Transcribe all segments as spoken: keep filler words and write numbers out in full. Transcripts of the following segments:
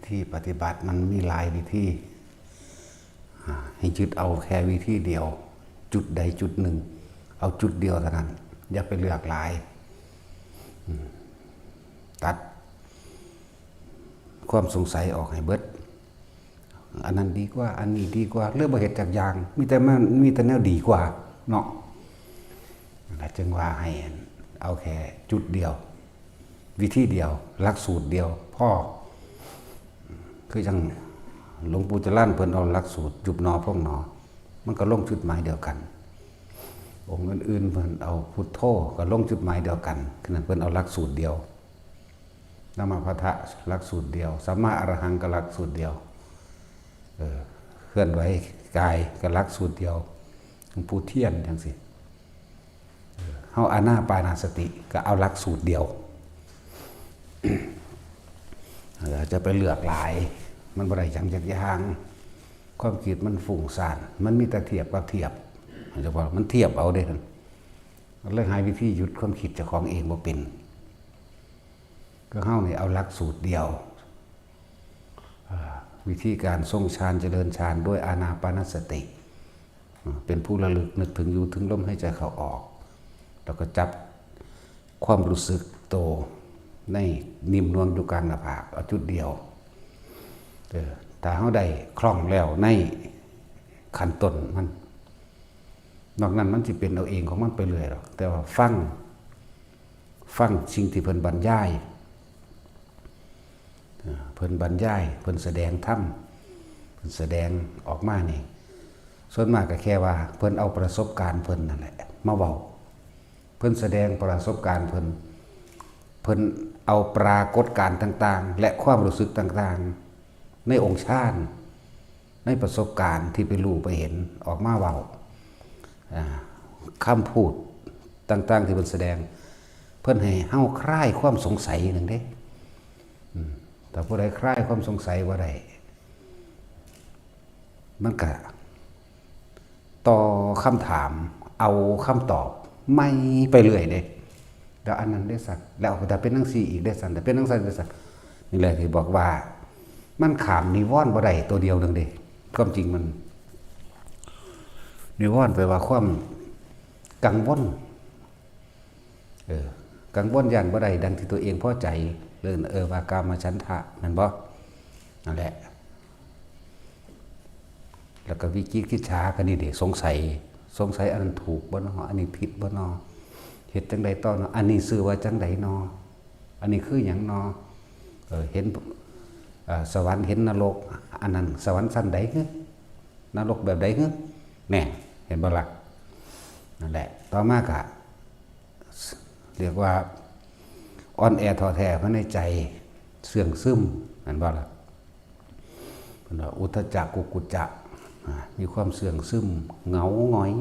ที่ปฏิบัติมันมีหลายวิธี อ่า ให้ยึดเอาแค่วิธีเดียว จุดใดจุดหนึ่ง เอาจุดเดียวเท่านั้น อย่าไปเลือกหลาย อืม ตัดความสงสัยออกให้เบิด อันนั้นดีกว่า อันนี้ดีกว่า เลือกบ่เฮ็ดจักอย่าง มีแต่มัน มีแต่แนวดีกว่าเนาะ นั่นล่ะ จึงว่าให้เอาแค่จุดเดียว วิธีเดียว หลักสูตรเดียวพอ คือจั่งหลวงปู่จรัญเพิ่นเอาหลักสูตรยุบหนอพองหนอ มันก็ลงจุดหมายเดียวกัน องค์อื่นๆเพิ่นเอาพุทโธก็ลงจุดหมายเดียวกัน คือนั้นเพิ่นเอาหลักสูตรเดียว นะโมพุทธะหลักสูตรเดียว สัมมาอรหังก็หลักสูตรเดียว เออ เคลื่อนไหวกายก็หลักสูตรเดียว หลวงปู่เทียนจั่งซี้ เฮาอานาปานสติก็เอาหลักสูตรเดียว เออ จะไปเลือกหลาย มันบ่ได้จังจักอย่าง ความคิดมันฟุ้งซ่าน มันมีแต่เทียบกับเทียบ เฉพาะมันเทียบเอาเด้ มันเลยหาวิธีหยุดความคิดเจ้าของเองบ่เป็น ก็เฮานี่เอาหลักสูตรเดียว อ่า วิธีการทรงฌานเจริญฌานด้วยอานาปานสติ อ่า เป็นผู้ระลึกนึกถึงอยู่ถึงลมหายใจเข้าออก แล้วก็จับความรู้สึกโตในนิ่มนวลอยู่กลางหน้าผาก เอาจุดเดียว เออ ถ้าเฮาได้คล่องแล้วในขั้นต้นมัน นอกนั้นมันสิเป็นเอาเองของมันไปเรื่อยดอก แต่ว่าฟัง ฟังสิ่งที่เพิ่นบรรยาย เอ่อ เพิ่นบรรยาย เพิ่นแสดงธรรม เพิ่นแสดงออกมานี่ ส่วนมากก็แค่ว่าเพิ่นเอาประสบการณ์เพิ่นนั่นแหละมาเว้า เพิ่นแสดงประสบการณ์เพิ่น เพิ่นเอาปรากฏการณ์ต่างๆ และความรู้สึกต่างๆ ในองค์ฌาน ในประสบการณ์ที่ไปรู้ไปเห็นออกมาเว้า อ่า คำพูดต่างๆที่เพิ่นแสดง เพิ่นให้เฮาคลายความสงสัยนั่นเด้ อืม ถ้าผู้ใดคลายความสงสัยบ่ได้ มันก็ต่อคำถาม เอาคำตอบใหม่ไปเรื่อยเด้ แล้วอันนั้นเด้สัน แล้วถ้าเป็นจั่งซี้อีกเด้สัน ถ้าเป็นจั่งซั้นเด้สัน นี่แหละที่บอกว่า มันข้ามนิวรณ์บ่ได้ตัวเดียวหนึ่งเด้ ความจริงมัน นิวรณ์แปลว่าความกังวล เออ กังวลย้านบ่ได้ดังที่ตัวเองพอใจ เรื่อง เออ ว่ากามฉันทะ แม่นบ่ นั่นแหละ แล้วก็วิจิกิจฉาก็นี่เด้ สงสัย สงสัยอันนั้นถูกบ่น้อ อันนี้ผิดบ่น้อ เฮ็ดจั่งใดต่อน้อ อันนี้ชื่อว่าจั่งใดน้อ อันนี้คือหยังน้อ เออ เห็น เอ่อ สวรรค์เห็นนรก อันนั้นสวรรค์ชั้นใดหือ นรกแบบใดหือ แน่ เห็นบ่ล่ะ นั่นแหละ ต่อมาก็ เรียกว่าอ่อนแอท้อแท้ภายในใจ เสื่องซึม แม่นบ่ล่ะ เพิ่นว่าอุทธัจจะกุกกุจจะ อ่า มีความเสื่องซึม เหงาหงอย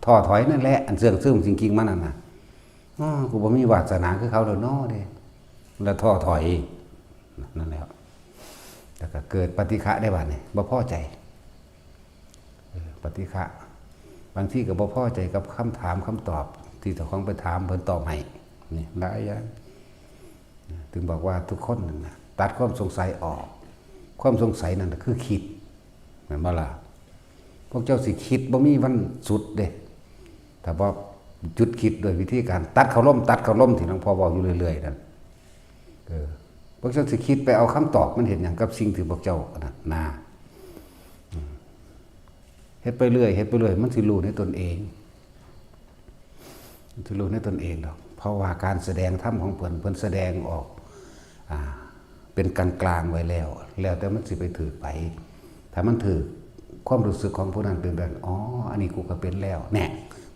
ท้อถอยนั่นแหละ อันเสื่องซึมจริงๆมันนั่นน่ะ อ้อ กูบ่มีวาสนาคือเขาแล้วน้อเด้ แล้วท้อถอย นั่นแหละ แล้วก็เกิดปฏิฆะได้บาดนี้ บ่พอใจ เออ ปฏิฆะ บางทีก็บ่พอใจกับคำถามคำตอบที่เจ้าของไปถามเพิ่นตอบให้ นี่หลายอย่าง ถึงบอกว่าทุกคนนั่นน่ะ ตัดความสงสัยออก ความสงสัยนั่นน่ะคือคิด แม่นบ่ล่ะ พวกเจ้าสิคิดบ่มีวันสุดเด้ ถ้าบ่หยุดคิดด้วยวิธีการตัดเข้าลม ตัดเข้าลมที่หลวงพ่อเว้าอยู่เรื่อยๆนั่น เออ พวกเจ้าสิคิดไปเอาคำตอบมันเฮ็ดหยังกับสิ่งที่พวกเจ้าอันนั้นนะ อืม เฮ็ดไปเรื่อย เฮ็ดไปเรื่อย มันสิรู้ในตนเอง มันสิรู้ในตนเองดอก เพราะว่าการแสดงธรรมของเพิ่น เพิ่นแสดงออก อ่า เป็นกลางๆไว้แล้ว แล้วแต่มันสิไปถืกไป ถ้ามันถืก ความรู้สึกของผู้นั้นเป็นแบบ อ๋อ อันนี้กูก็เป็นแล้ว แน่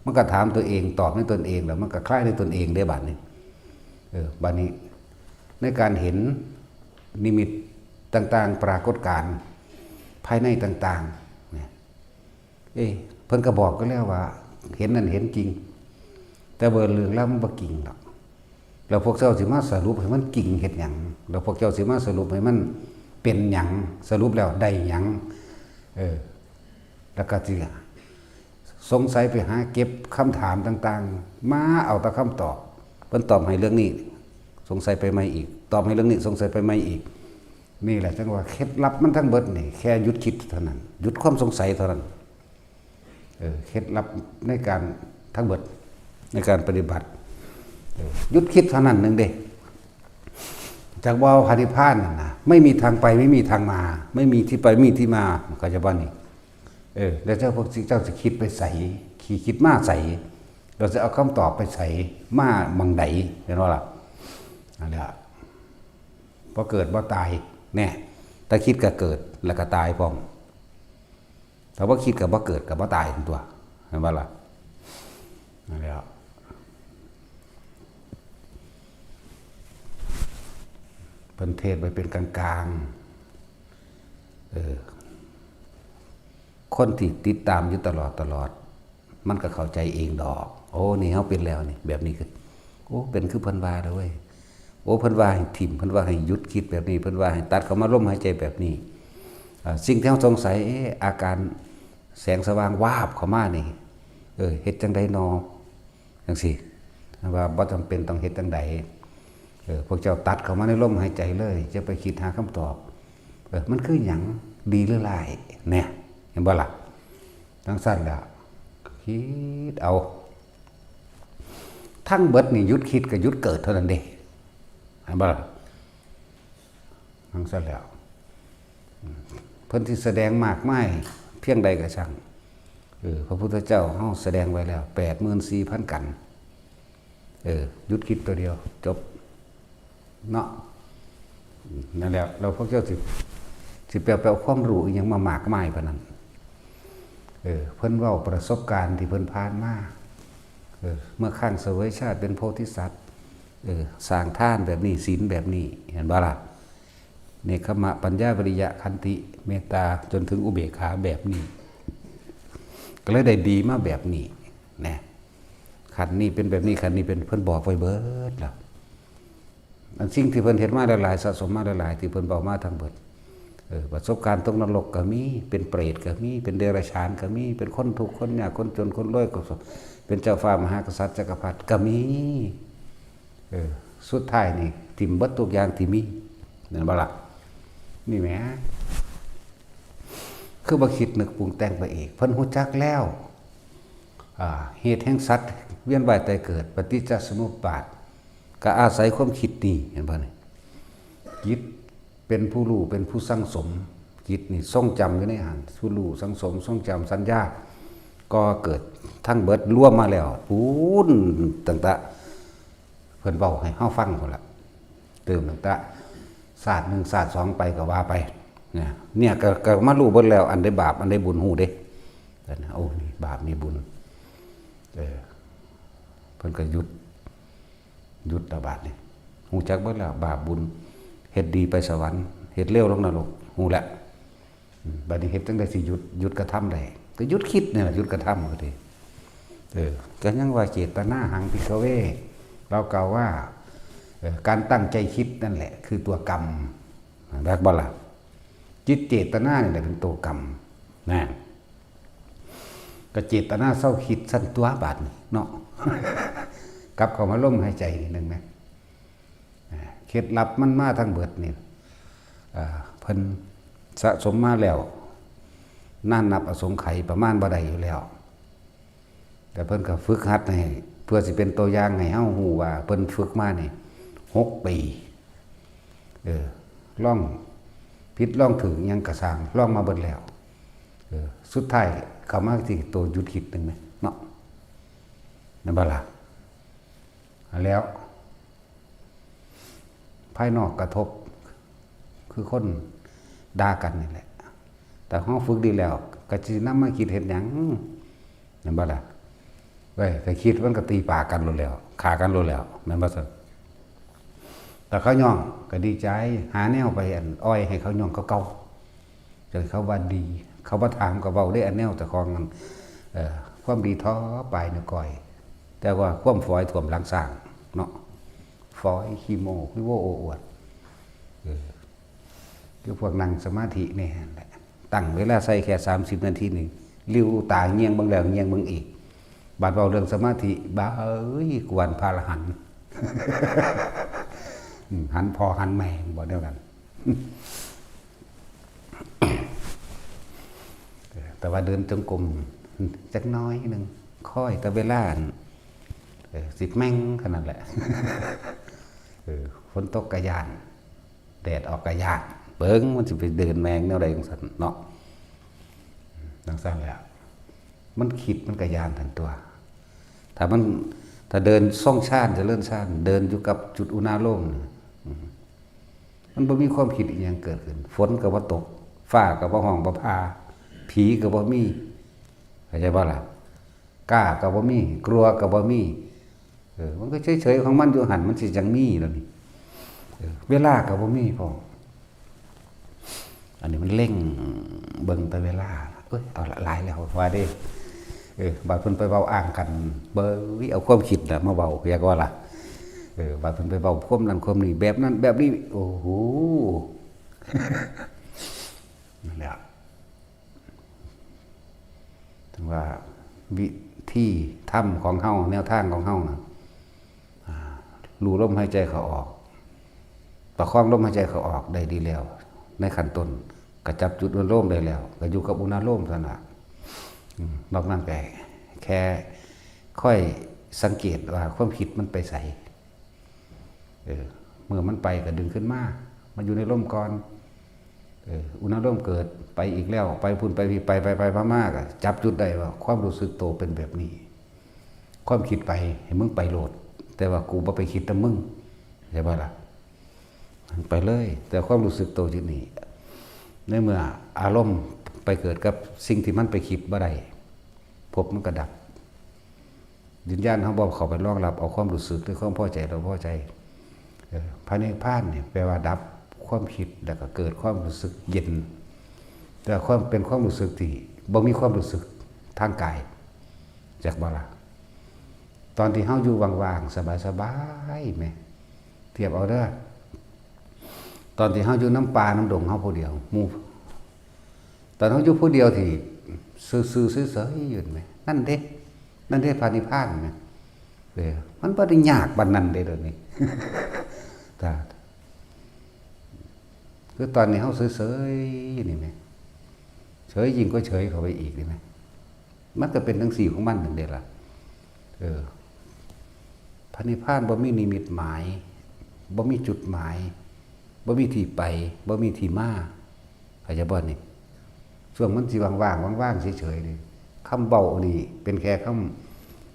มันก็ถามตัวเอง ตอบในตนเอง แล้วมันก็คลายในตนเองได้บัดนี้ เออ บัดนี้ ในการเห็นนิมิตต่างๆ ปรากฏการณ์ภายในต่างๆ เนี่ย เอ้ย เพิ่นก็บอกกันแล้วว่า เห็นนั่นเห็นจริง แต่ว่าเรื่องราวมันบ่จริงดอก แล้วพวกเจ้าสิมาสรุปให้มันจริงเฮ็ดหยัง แล้วพวกเจ้าสิมาสรุปให้มันเป็นหยัง สรุปแล้วได้หยัง เออ แล้วก็สิสงสัยไปหาเก็บคำถามต่างๆ มาเอาแต่คำตอบ เพิ่นตอบให้เรื่องนี้ สงสัยไปใหม่อีก ตอบให้เรื่องนี้ สงสัยไปใหม่อีก นี่แหละจังว่าเคล็ดลับมันทั้งเบิดนี่แค่หยุดคิดเท่านั้น หยุดความสงสัยเท่านั้น เออเคล็ดลับในการทั้งเบิดในการปฏิบัติ เออหยุดคิดเท่านั้นหนึ่งเด้ จากว่าพระนิพพานนั่นนะไม่มีทางไปไม่มีทางมา ไม่มีที่ไปไม่มีที่มา เข้าใจบ่นี่ เออ แล้วเจ้าพวกเจ้าจะคิดไปใสขี่คิดมาใสเราจะเอาคำตอบไปใสมาหม่องใดเห็นบ่ล่ะนั่นแหละบ่เกิดบ่ตายเนี่ยถ้าคิดก็เกิดแล้วก็ตายพร้อมถ้าบ่คิดก็บ่เกิดก็บ่ตายทั้งตัวเห็นบ่ล่ะนั่นแหละเพิ่นเทศน์ไว้เป็นกลางๆเออ คนที่ติดตามอยู่ตลอดตลอด มันก็เข้าใจเองดอก โอ้นี่เฮาเป็นแล้วนี่แบบนี้คือโอ้เป็นคือเพิ่นว่าเด้อเว้ยโอ้เพิ่นว่าให้ถิ่มเพิ่นว่าให้หยุดคิดแบบนี้เพิ่นว่าให้ตัดเข้ามาลมหายใจแบบนี้อ่าสิ่งที่เฮาสงสัยเอ๊ะอาการแสงสว่างวาบเข้ามานี่เออเฮ็ดจั่งใดนอจั่งซี้ว่าบ่จำเป็นต้องเฮ็ดจั่งใดเออพวกเจ้าตัดเข้ามาในลมหายใจเลยจะไปคิดหาคำตอบเออมันคือหยังดีหรือร้ายเนี่ยเห็นบ่ล่ะ จั่งซั้นแหละคิดเอาทั้งเบิดนี่หยุดคิดกับหยุดเกิดเท่านั้นเด้เห็นบ่ล่ะจั่งซั้นแล้วเพิ่นที่แสดงมากมายเพียงใดก็ช่างเออพระพุทธเจ้าเฮาแสดงไว้แล้วแปดหมื่นสี่พันกันเออหยุดคิดตัวเดียวจบ เนาะนั่นแหละเราพวกเจ้าสิสิแปลแปลความรู้อีหยังมามากมายปานนั้นเออเพิ่นเว้าประสบการณ์ที่เพิ่นผ่านมาเออเมื่อครั้งเสวยชาติเป็นโพธิสัตว์เออสร้างทานแบบนี้ศีลแบบนี้เห็นบ่ล่ะเนกขมะปัญญาวิริยะขันติเมตตาจนถึงอุเบกขาแบบนี้ ก็เลยได้ดีมาแบบนี้นะขันนี้เป็นแบบนี้ขันนี้เป็นเพิ่นบอกไว้เบิดแล้ว อันสิ่งที่เพิ่นเฮ็ดมาหลายๆสะสมมาหลายๆที่เพิ่นเว้ามาทั้งเบิดเออประสบการณ์ตกนรกก็มีเป็นเปรตก็มีเป็นเดรัจฉานก็มีเป็นคนทุกข์คนยากคนจนคนรวยก็เป็นเจ้าฟ้ามหากษัตริย์จักรพรรดิก็มีเออสุดท้ายนี่ถิ่มเบิดทุกอย่างที่มีนั่นบ่ล่ะนี่แหมคือบ่คิดนึกปรุงแต่งไปเองเพิ่นฮู้จักแล้วอ่าเหตุแห่งสัตว์เวียนว่ายตายเกิดปฏิจจสมุปบาท ก็อาศัยความคิดนี่เห็นบ่นี่จิตเป็นผู้รู้เป็นผู้สั่งสมจิตนี่ทรงจำอยู่ในหันผู้รู้สั่งสมทรงจำสัญญาก็เกิดทั้งเบิดรวมมาแล้วปูนตั้งแต่เพิ่นเว้าให้เฮาฟังพุ่นละเติมตั้งแต่ศาสตร์หนึ่งศาสตร์สองไปก็ว่าไปเนี่ยเนี่ยก็ก็มารู้เบิดแล้วอันใดบาปอันใดบุญฮู้เด้แต่นะโอ้นี่บาปนี่บุญเออเพิ่นก็หยุด หยุดละบาดนี่ฮู้จักเบิดแล้วบาปบุญเฮ็ดดีไปสวรรค์เฮ็ดเลวลงนรกฮู้แล้วอืมบัดนี้เฮ็ดจั่งใดสิหยุดหยุดกระทำได้ก็หยุดคิดนี่แหละหยุดกระทำก็ดีเออก็ยังว่าเจตนาหังภิกขเวเรากล่าวว่าเอ่อการตั้งใจคิดนั่นแหละคือตัวกรรมแม่นบ่ล่ะจิตเจตนานี่แหละเป็นตัวกรรมนะ ก็เจตนาเซาคิดซั่นตั่วบาดนี้เนาะกลับเข้ามาลมหายใจนิดนึงนะอ่าเคล็ดลับมันมาทั้งเบิดนี่อ่าเพิ่นสะสมมาแล้วนานนับอสงไขยประมาณบ่ได้อยู่แล้วแต่เพิ่นก็ฝึกหัดให้เพื่อสิเป็นตัวอย่างให้เฮาฮู้ว่าเพิ่นฝึกมานี่หกปีเออลองผิดลองถูกอิหยังก็ซ่างลองมาเบิดแล้ว เออสุดท้ายเข้ามาที่ตัวหยุดคิดหนึ่งไหมเนาะนั่นบ่ล่ะอันแล้วภายนอกกระทบ คือคนด่ากันนี่แหละ แต่เฮาฝึกดีแล้วก็สินำมาคิดเฮ็ดหยังนั่นบ่ล่ะเว้ยถ้าคิดมันก็ตีปากกันโลดแล้วฆ่ากันโลดแล้วแม่นบ่ซั่น แต่เขาย่องก็ดีใจหาแนวไปอันอ้อยให้เขาย่องเขาเก่าจนเขาว่าดี เขาบ่ถามก็เว้าได้อันแนวแต่ของอันเอ่อความดีท้อปลายนิ้วก้อย แต่ว่าความฝอยท่วมหลังสร้างเนาะฝอยขี้โม้คือโว้โอ้อวดเออคือพวกนั่งสมาธินี่หั่นแหละตั้งเวลาใส่แค่สามสิบนาทีนี่ริวตาเงี่ยงเบิ่งแล้วเงี่ยงเบิ่งอีก บาดเว้าเรื่องสมาธิบ้าเอ้ยกวนพระอรหันต์อืมหันพ่อหันแม่บ่เดียวกัน แต่ว่าเดินจงกรมจักหน่อยหนึ่ง คอยแต่เวลาอัน เออ สิแม่งขนาดแหละ เออ ฝนตกกะย่าน แดดออกกะย่าน เบิ่งมันสิไปเดินแม่งแนวใดจังซั่นเนาะ จังซั่นแหละ มันคิดมันกะย่านทันตัว ถ้ามัน ถ้าเดินทรงฌาน เจริญฌาน เดินอยู่กับจุดอุณาโลม อืม มันบ่มีความคิดอีหยังเกิดขึ้น ฝนก็บ่ตก ฟ้าก็บ่ฮ้องบ่ผ่า ผีก็บ่มี เข้าใจบ่ล่ะ กล้าก็บ่มี กลัวก็บ่มี เออ มันก็เฉยๆของมันอยู่หั่น มันสิจั่งมีแล้วนี่ เออ เวลาก็บ่มีพร้อม อันนี้มันเล็งเบิ่งแต่เวลา เอ้ย เอาละ หลายแล้วว่าเด้ เออ บาดเพิ่นไปเว้าอ้างกัน เบิ่ง เอาความคิดน่ะมาเว้า อยากว่าล่ะ เออ บาดเพิ่นไปเว้าความนั้นความนี้ แบบนั้นแบบนี้ โอ้โห นั่นแหละ ถึงว่าวิธีธรรมของเฮา แนวทางของเฮานะ อ่า รู้ลมหายใจเข้าออก ประคองลมหายใจเข้าออกได้ดีแล้ว ในขั้นต้น ก็จับจุดอุณาโลมได้แล้ว ก็อยู่กับอุณาโลมเท่านั้นล่ะ อืม นอกนั้นก็แค่คอยสังเกตว่าความคิดมันไปไส เออ เมื่อมันไปก็ดึงขึ้นมา มาอยู่ในลมก่อน เออ อุณาโลมเกิด ไปอีกแล้ว ไปพุ่นไปพี้ ไปไปไปมามา ก็จับจุดได้ว่าความรู้สึกโตเป็นแบบนี้ ความคิดไป ให้มึงไปโลด แต่ว่ากูบ่ไปคิดนำมึง เข้าใจบ่ล่ะ ไปเลย แต่ความรู้สึกโตอยู่นี่ ในเมื่ออารมณ์ไปเกิดกับสิ่งที่มันไปคิดบ่ได้ ภพมันก็ดับ วิญญาณเฮาบ่เข้าไปรองรับเอาความรู้สึกหรือความพอใจบ่พอใจ เออ พระนิพพานนี่แปลว่าดับความคิด แล้วก็เกิดความรู้สึกเย็น แต่ความ เป็นความรู้สึกที่บ่มีความรู้สึกทางกาย จักบ่ล่ะ ตอนที่เฮาอยู่ว่างๆ สบายๆ แหม เทียบเอาเด้อ ตอนที่เฮาอยู่นำป่านำดงเฮาผู้เดียว หมู่ ตอนเฮาอยู่ผู้เดียวที่ซื่อๆ เฉยๆ อยู่แหม นั่นเด้ นั่นเด้พระนิพพานแหม เออ มันบ่ได้ยากปานนั้นเด้เดี๋ยวนี้ แต่ คือตอนนี้เฮาเฉยๆ นี่แหม เฉยยิ่งกว่าเฉยเข้าไปอีกนี่แหม มันก็เป็นจั่งซี้ของมันนั่นเด้ล่ะ เออ พระนิพพานบ่มีนิมิตหมาย บ่มีจุดหมาย บ่มีที่ไป บ่มีที่มา เข้าใจบ่นี่ ช่วงมันสิว่างๆ ว่างๆ เฉยๆ นี่ คำเว้านี่เป็นแค่ค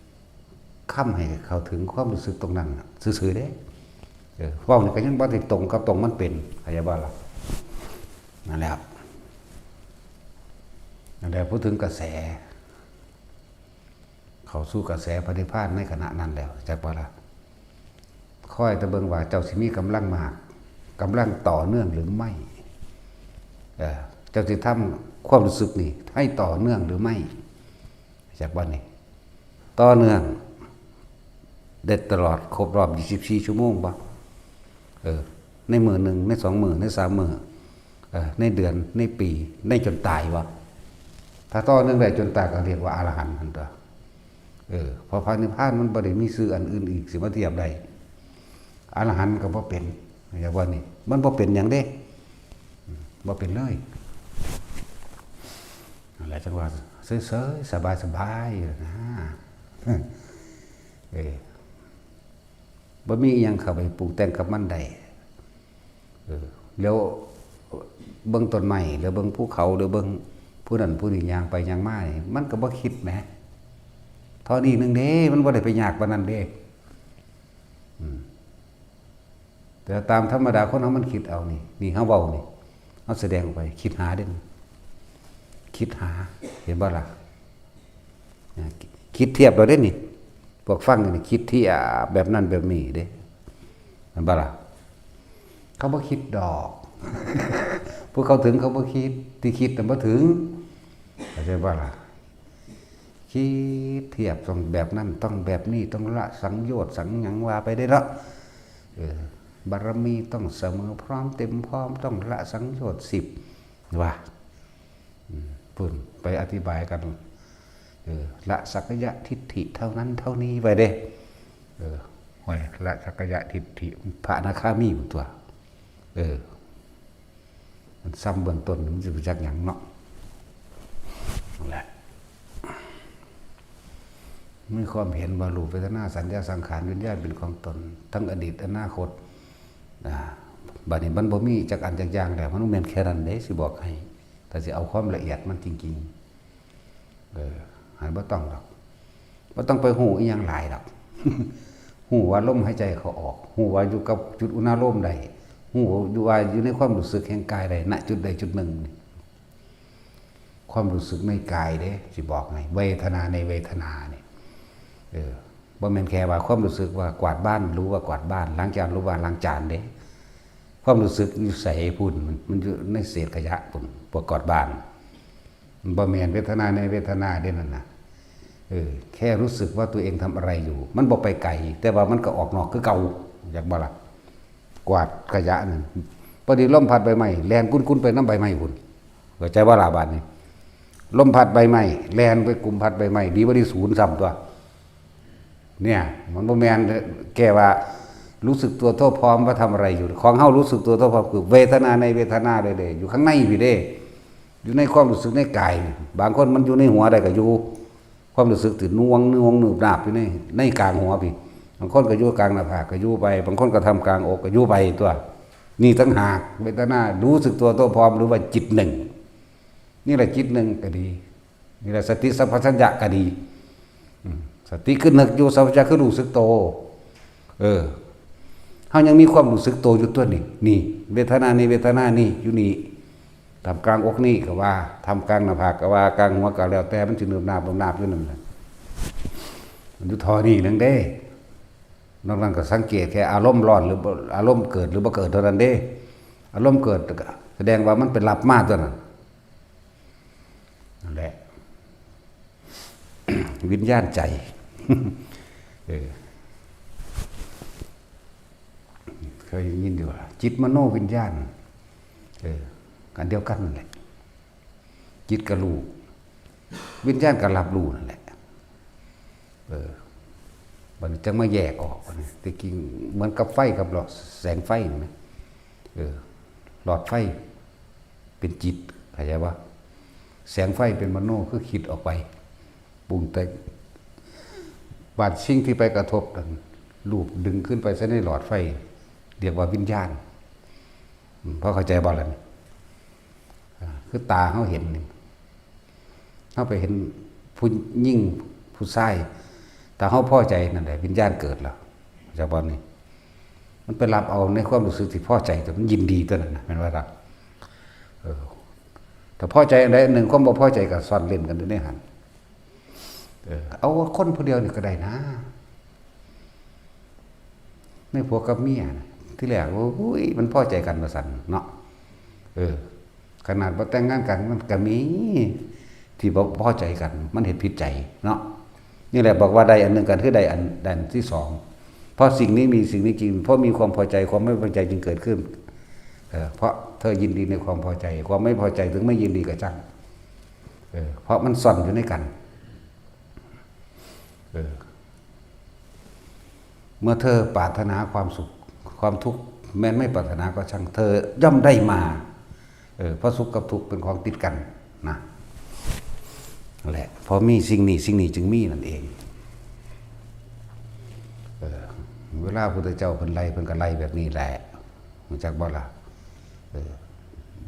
ำ คำให้เข้าถึงความรู้สึกตรงนั้นน่ะ ซื่อๆ เด้ เออ เว้านี่ก็ยังบ่ได้ตรงกับตรงมันเป็น เข้าใจบ่ล่ะ นั่นแหละ นั่นแหละ พูดถึงกระแส เข้าสู่กระแสพระนิพพานในขณะนั้นแล้ว จักบ่ล่ะ คอยแต่เบิ่งว่าเจ้าสิมีกำลังมาก กำลังต่อเนื่องหรือไม่ เออ เจ้าสิทำความรู้สึกนี่ให้ต่อเนื่องหรือไม่ จักบ่นี่ ต่อเนื่อง ได้ตลอดครบรอบยี่สิบสี่ชั่วโมงบ่ เออ ในมื้อหนึ่ง ในสองมื้อ ในสามมื้อ เออ ในเดือน ในปี ในจนตายบ่ ถ้าต่อเนื่องได้จนตายก็เรียกว่าอรหันต์หั่นตั๊ว เออ เพราะพระนิพพานมันบ่ได้มีชื่ออันอื่นอีกสิมาเทียบได้ อรหันต์ก็บ่เป็น เข้าใจบ่นี่ มันบ่เป็นหยังเด้ อืม บ่เป็นเลย นั่นแหละจั่งว่าเฉยๆ สบายๆ อยู่นะ เออ บ่มีอิหยังเข้าไปปรุงแต่งกับมันได้ เออ แล้วเบิ่งต้นไม้ แล้วเบิ่งภูเขา แล้วเบิ่งผู้นั้นผู้นี้ย่างไปย่างมานี่ มันก็บ่คิดแหม เท่านี้หนึ่งเด้ มันบ่ได้ไปยากปานนั้นเด้ อืม แต่ตามธรรมดาคนเฮามันคิดเอานี่ นี่เฮาเว้านี่ เฮาแสดงออกไป คิดหาเด้นี่ คิดหา เห็นบ่ล่ะ นะ คิดเทียบเอาเด้นี่ พวกฟังนี่คิดเทียบแบบนั้นแบบนี้เด้ เห็นบ่ล่ะ เขาบ่คิดดอก ผู้เข้าถึงเขาบ่คิด ที่คิดน่ะบ่ถึง เข้าใจบ่ล่ะ คิดเทียบต้องแบบนั้น ต้องแบบนี้ ต้องละสังโยชน์สังหยังว่าไปเด้เนาะ เออ บารมีต้องเสมอพร้อมเต็มพร้อม ต้องละสังโยชน์สิบ ว่า อืม พู้นไปอธิบายกัน เออ ละสักกายทิฏฐิเท่านั้นเท่านี้ไปเด้ เออ ห้วย ละสักกายทิฏฐิ พระอนาคามีพุ้นตั๊ว เออ มันซ้ำเบื้องต้น มันสิรู้จักหยังเนาะ มีความเห็นว่ารูป เวทนา สัญญา สังขาร วิญญาณเป็นของตน ทั้งอดีต อนาคต อ่า บัดนี้มันบ่มีจักอันจักอย่างแล้ว มันบ่แม่นแค่นั้นเด้ สิบอกให้ ถ้าสิเอาความละเอียดมันจริงๆ เออ ให้บ่ต้องดอก บ่ต้องไปฮู้อีหยังหลายดอก ฮู้ว่าลมหายใจเข้าออก ฮู้ว่าอยู่กับจุดอุณาโลมได้ ฮู้อยู่ว่าอยู่ในความรู้สึกแห่งกายได้ ณ จุดใดจุดหนึ่ง ความรู้สึกในกายเด้ สิบอกให้ เวทนาในเวทนาเนี่ย เออ บ่แม่นแค่ว่าความรู้สึกว่ากวาดบ้าน รู้ว่ากวาดบ้าน ล้างจาน รู้ว่าล้างจานเด้ ความรู้สึกอยู่ไสพุ้น มัน มันอยู่ในเศษขยะพุ้น พวกกวาดบ้าน มันบ่แม่นเวทนาในเวทนาเด้นั่นน่ะ เออ แค่รู้สึกว่าตัวเองทำอะไรอยู่ มันบ่ไปไกล แต่ว่ามันก็ออกนอกคือเก่า อยากบ่ล่ะ กวาดขยะนั่น พอดีลมพัดใบไม้ แล่นกุ้นๆ ไปนำใบไม้พุ้น เข้าใจบ่ล่ะบาดนี้ ลมพัดใบไม้ แล่นไปกุมพัดใบไม้ ดีบ่ดีศูนย์ซ้ำตัว เนี่ย มันบ่แม่น แก้ว่ารู้สึกตัวทั่วพร้อมว่าทำอะไรอยู่ ของเฮารู้สึกตัวทั่วพร้อมคือเวทนาในเวทนาเลยเด้ อยู่ข้างในพี้เด้ อยู่ในความรู้สึกในกาย บางคนมันอยู่ในหัวได้ก็อยู่ ความรู้สึกที่หน่วงหน่วงหนึบหนาบอยู่ใน ในกลางหัวพี้ บางคนก็อยู่กลางหน้าผากก็อยู่ไป บางคนก็ทำกลางอกก็อยู่ไปตัว นี่ต่างหาก เวทนารู้สึกตัวทั่วพร้อม หรือว่าจิตหนึ่ง นี่แหละจิตหนึ่งก็ดี นี่แหละสติสัมปชัญญะก็ดี อืม สติคือนึกอยู่ สัมปชัญญะคือรู้สึกโต เออ เฮายังมีความรู้สึกโตอยู่ตัวนี่ นี่ เวทนานี่ เวทนานี่ อยู่นี่ ทำกลางอกนี่ก็ว่า ทำกลางหน้าผากก็ว่า กลางหัวก็แล้วแต่ มันสิหนึบหนาบหนึบหนาบอยู่นั่นแหละ มันอยู่ท่อนี่หนึ่งเด้ นอกนั้นก็สังเกตแค่อารมณ์ร้อนหรือบ่ อารมณ์เกิดหรือบ่เกิดเท่านั้นเด้ อารมณ์เกิดก็แสดงว่ามันเป็นรับมาตัวนั้น นั่นแหละ วิญญาณใจ เออ เคยได้ยินอยู่ว่า จิตมโนวิญญาณ เออ อันเดียวกันนั่นแหละ จิตก็รู้ วิญญาณก็รับรู้นั่นแหละ เออ บัดนี้จังมาแยกออกนะ ที่จริงเหมือนกับไฟกับหลอดแสงไฟนี่นะ เออ หลอดไฟเป็นจิต เข้าใจปะ แสงไฟเป็นมโน คือคิดออกไป ปรุงแต่ง บาดสิ่งที่ไปกระทบนั่น รูปดึงขึ้นไปใส่ในหลอดไฟ เรียกว่าวิญญาณ อืม พอเข้าใจบ่ล่ะนี่ อ่า คือตาเฮาเห็นนี่ เฮาไปเห็นผู้หญิงผู้ชาย ถ้าเฮาพอใจนั่นแหละวิญญาณเกิดแล้ว เข้าใจบ่นี่ มันไปรับเอาในความรู้สึกที่พอใจ แต่มันยินดีตัวนั้นนะ แม่นบ่ล่ะ เออ ถ้าพอใจอันใดอันหนึ่ง ความบ่พอใจก็ซ่อนเร้นกันอยู่ในหั้น เออ เอาว่าคนผู้เดียวนี่ก็ได้นะ ในผัวกับเมียนะ ที่แรก โอ้ย มันพอใจกันว่าซั่นเนาะ เออ ขนาดบ่แต่งงานกันมันก็มีที่บ่พอใจกัน มันเฮ็ดผิดใจเนาะ นี่แหละบอกว่าได้อันหนึ่งกันคือได้อัน ได้อันที่สอง เพราะสิ่งนี้มีสิ่งนี้จริง เพราะมีความพอใจ ความไม่พอใจจึงเกิดขึ้น เออ เพราะเธอยินดีในความพอใจ ความไม่พอใจถึงไม่ยินดีก็ช่าง เออ เพราะมันซ่อนอยู่ในกัน เออ เมื่อเธอปรารถนาความสุข ความทุกข์แม้นไม่ปรารถนาก็ช่าง เธอย่อมได้มา เออ เพราะสุขกับทุกข์เป็นของติดกันนะ นั่นแหละ เพราะมีสิ่งนี้ สิ่งนี้จึงมีนั่นเอง เออ เวลาพุทธเจ้าเพิ่นไล่ เพิ่นก็ไล่แบบนี้แหละ รู้จักบ่ล่ะ เออ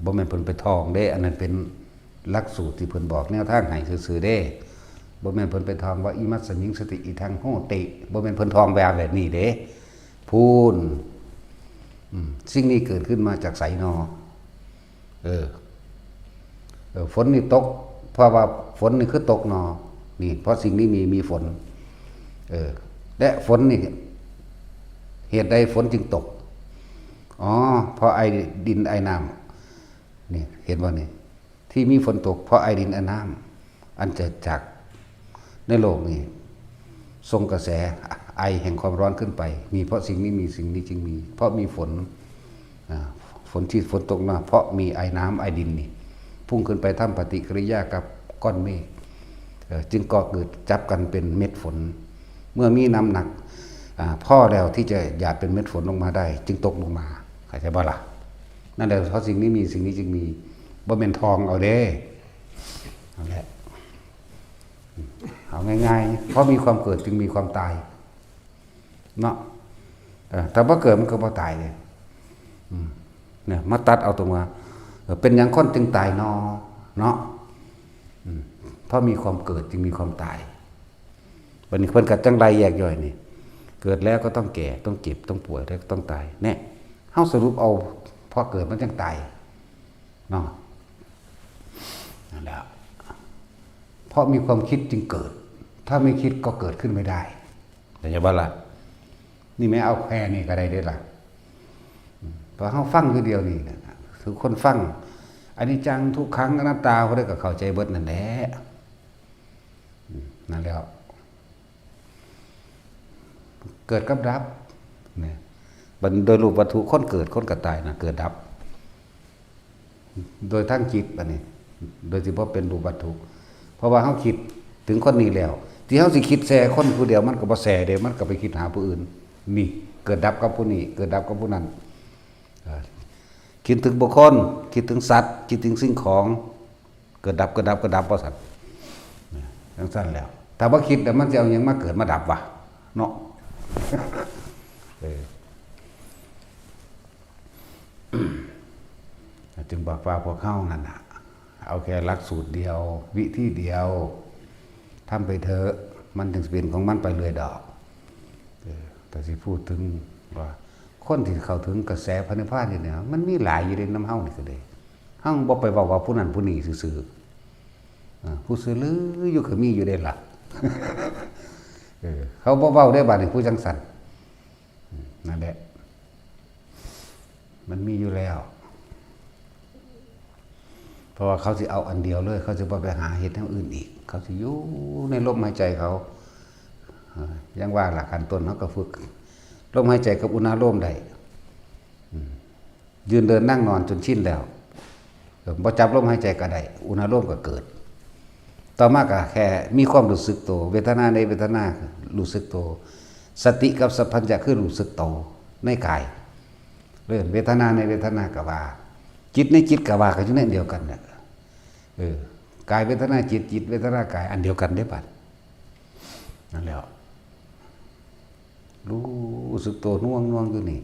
บ่แม่นเพิ่นไปท่องเด้ อันนั้นเป็นหลักสูตรที่เพิ่นบอกแนวทางให้ซื่อๆเด้ บ่แม่นเพิ่นไปท่องว่า อิมัสสมิงสติ อิทังโหติ บ่แม่นเพิ่นท่องแบบ แบบนี้เด้ พู้น อืม สิ่งนี้เกิดขึ้นมาจากไสนอ เออ เออ ฝนนี่ตก เพราะว่าฝนนี่คือตกนอ นี่ เพราะสิ่งนี้มี มีฝน เออ และฝนนี่ เหตุใดฝนจึงตก อ๋อ เพราะไอดินไอน้ำ นี่ เห็นบ่นี่ ที่มีฝนตก เพราะไอดินไอน้ำ อันเกิดจากในโลกนี่ ส่งกระแสไอแห่งความร้อนขึ้นไป มีเพราะสิ่งนี้มีสิ่งนี้จึงมี เพราะมีฝน อ่า ฝนที่ฝนตกมา เพราะมีไอน้ำไอดินนี่ พุ่งขึ้นไปทำปฏิกิริยากับก้อนเมฆ เอ่อ จึงก่อเกิดจับกันเป็นเม็ดฝน เมื่อมีน้ำหนัก อ่า พอแล้วที่จะหยาดเป็นเม็ดฝนลงมาได้ จึงตกลงมา เข้าใจบ่ล่ะ นั่นแหละ เพราะสิ่งนี้มีสิ่งนี้จึงมี บ่แม่นท่องเอาเด้ นั่นแหละ เอาง่ายๆ เพราะมีความเกิดจึงมีความตาย เนาะ เออ ถ้าบ่เกิดมันก็บ่ตายเลย อืม เนี่ย มาตัดเอาตรงว่า เออ เป็นหยังคนจึงตายนอ เนาะ อืม เพราะมีความเกิดจึงมีความตาย วันนี้เพิ่นก็จั่งไล่แยกย่อยนี่ เกิดแล้วก็ต้องแก่ ต้องเจ็บ ต้องป่วย แล้วก็ต้องตาย เนี่ย เฮาสรุปเอา เพราะเกิดมันจั่งตาย เนาะ นั่นแหละ เพราะมีความคิดจึงเกิด ถ้าไม่คิดก็เกิดขึ้นไม่ได้ เข้าใจบ่ล่ะ นี่แม่เอาแค่นี้ก็ได้เด้อล่ะ อืม เพราะเฮาฟังคือเดียวนี่นะ ทุกคนฟัง อนิจจัง ทุกขัง อนัตตา พวกนี้ก็เข้าใจเบิดนั่นแหละ อืม นั่นแหละ เกิดกับดับ เนี่ย บัดโดยรูปวัตถุ คนเกิด คนก็ตายนะ เกิดดับ โดยทางจิต อันนี้ โดยที่บ่เป็นรูปวัตถุ เพราะว่าเฮาคิดถึงคนนี้แล้ว ที่เฮาสิคิดแซ่คนผู้เดียว มันก็บ่แซ่เด้ มันก็ไปคิดหาผู้อื่น นี่ เกิดดับกับผู้นี้ เกิดดับกับผู้นั้น เอ่อ คิดถึงบุคคล คิดถึงสัตว์ คิดถึงสิ่งของ เกิดดับ เกิดดับ เกิดดับ ว่าซั่น จั่งซั่นแล้ว ถ้าบ่คิดแล้วมันสิเอาหยังมาเกิดมาดับวะ เนาะ เออ จึงบอกว่าพวกเฮานั่นน่ะ เอาแค่หลักสูตรเดียว วิธีเดียว ทำไปเถอะ มันจึงสิเป็นของมันไปเรื่อยดอก เออ แต่สิพูดถึงว่า คนที่เข้าถึงกระแสพระนิพพานอยู่เนี่ย มันมีหลายอยู่ในนำเฮานี่ก็เลย เฮาบ่ไปเว้าว่าผู้นั้นผู้นี้ซื่อๆ เออ ผู้ซื่อลืออยู่ก็มีอยู่เด้ล่ะ เออ เขาบ่เว้าได้บาดนี้ผู้จังซั่น อืม นั่นแหละ มันมีอยู่แล้ว เพราะว่าเขาสิเอาอันเดียวเลย เขาสิบ่ไปหาเฮ็ดแนวอื่นอีก เขาสิอยู่ในลมหายใจเขา เอ่อ อย่างว่าล่ะ ขั้นต้นเขาก็ฝึก ลมหายใจกับอุณาโลมได้ อืม ยืนเดินนั่งนอนจนชินแล้ว เออ บ่จับลมหายใจก็ได้ อุณาโลมก็เกิด ต่อมาก็แค่มีความรู้สึกตัว เวทนาในเวทนารู้สึกตัว สติกับสัมปชัญญะคือรู้สึกตัวในกาย เรื่องเวทนาในเวทนาก็ว่า จิตในจิตก็ว่ากันอยู่ในอันเดียวกันน่ะ เออ กายเวทนาจิต จิตเวทนากาย อันเดียวกันเด้บัด นั่นแหละ รู้สึกตัวน่วงน่วงอยู่นี่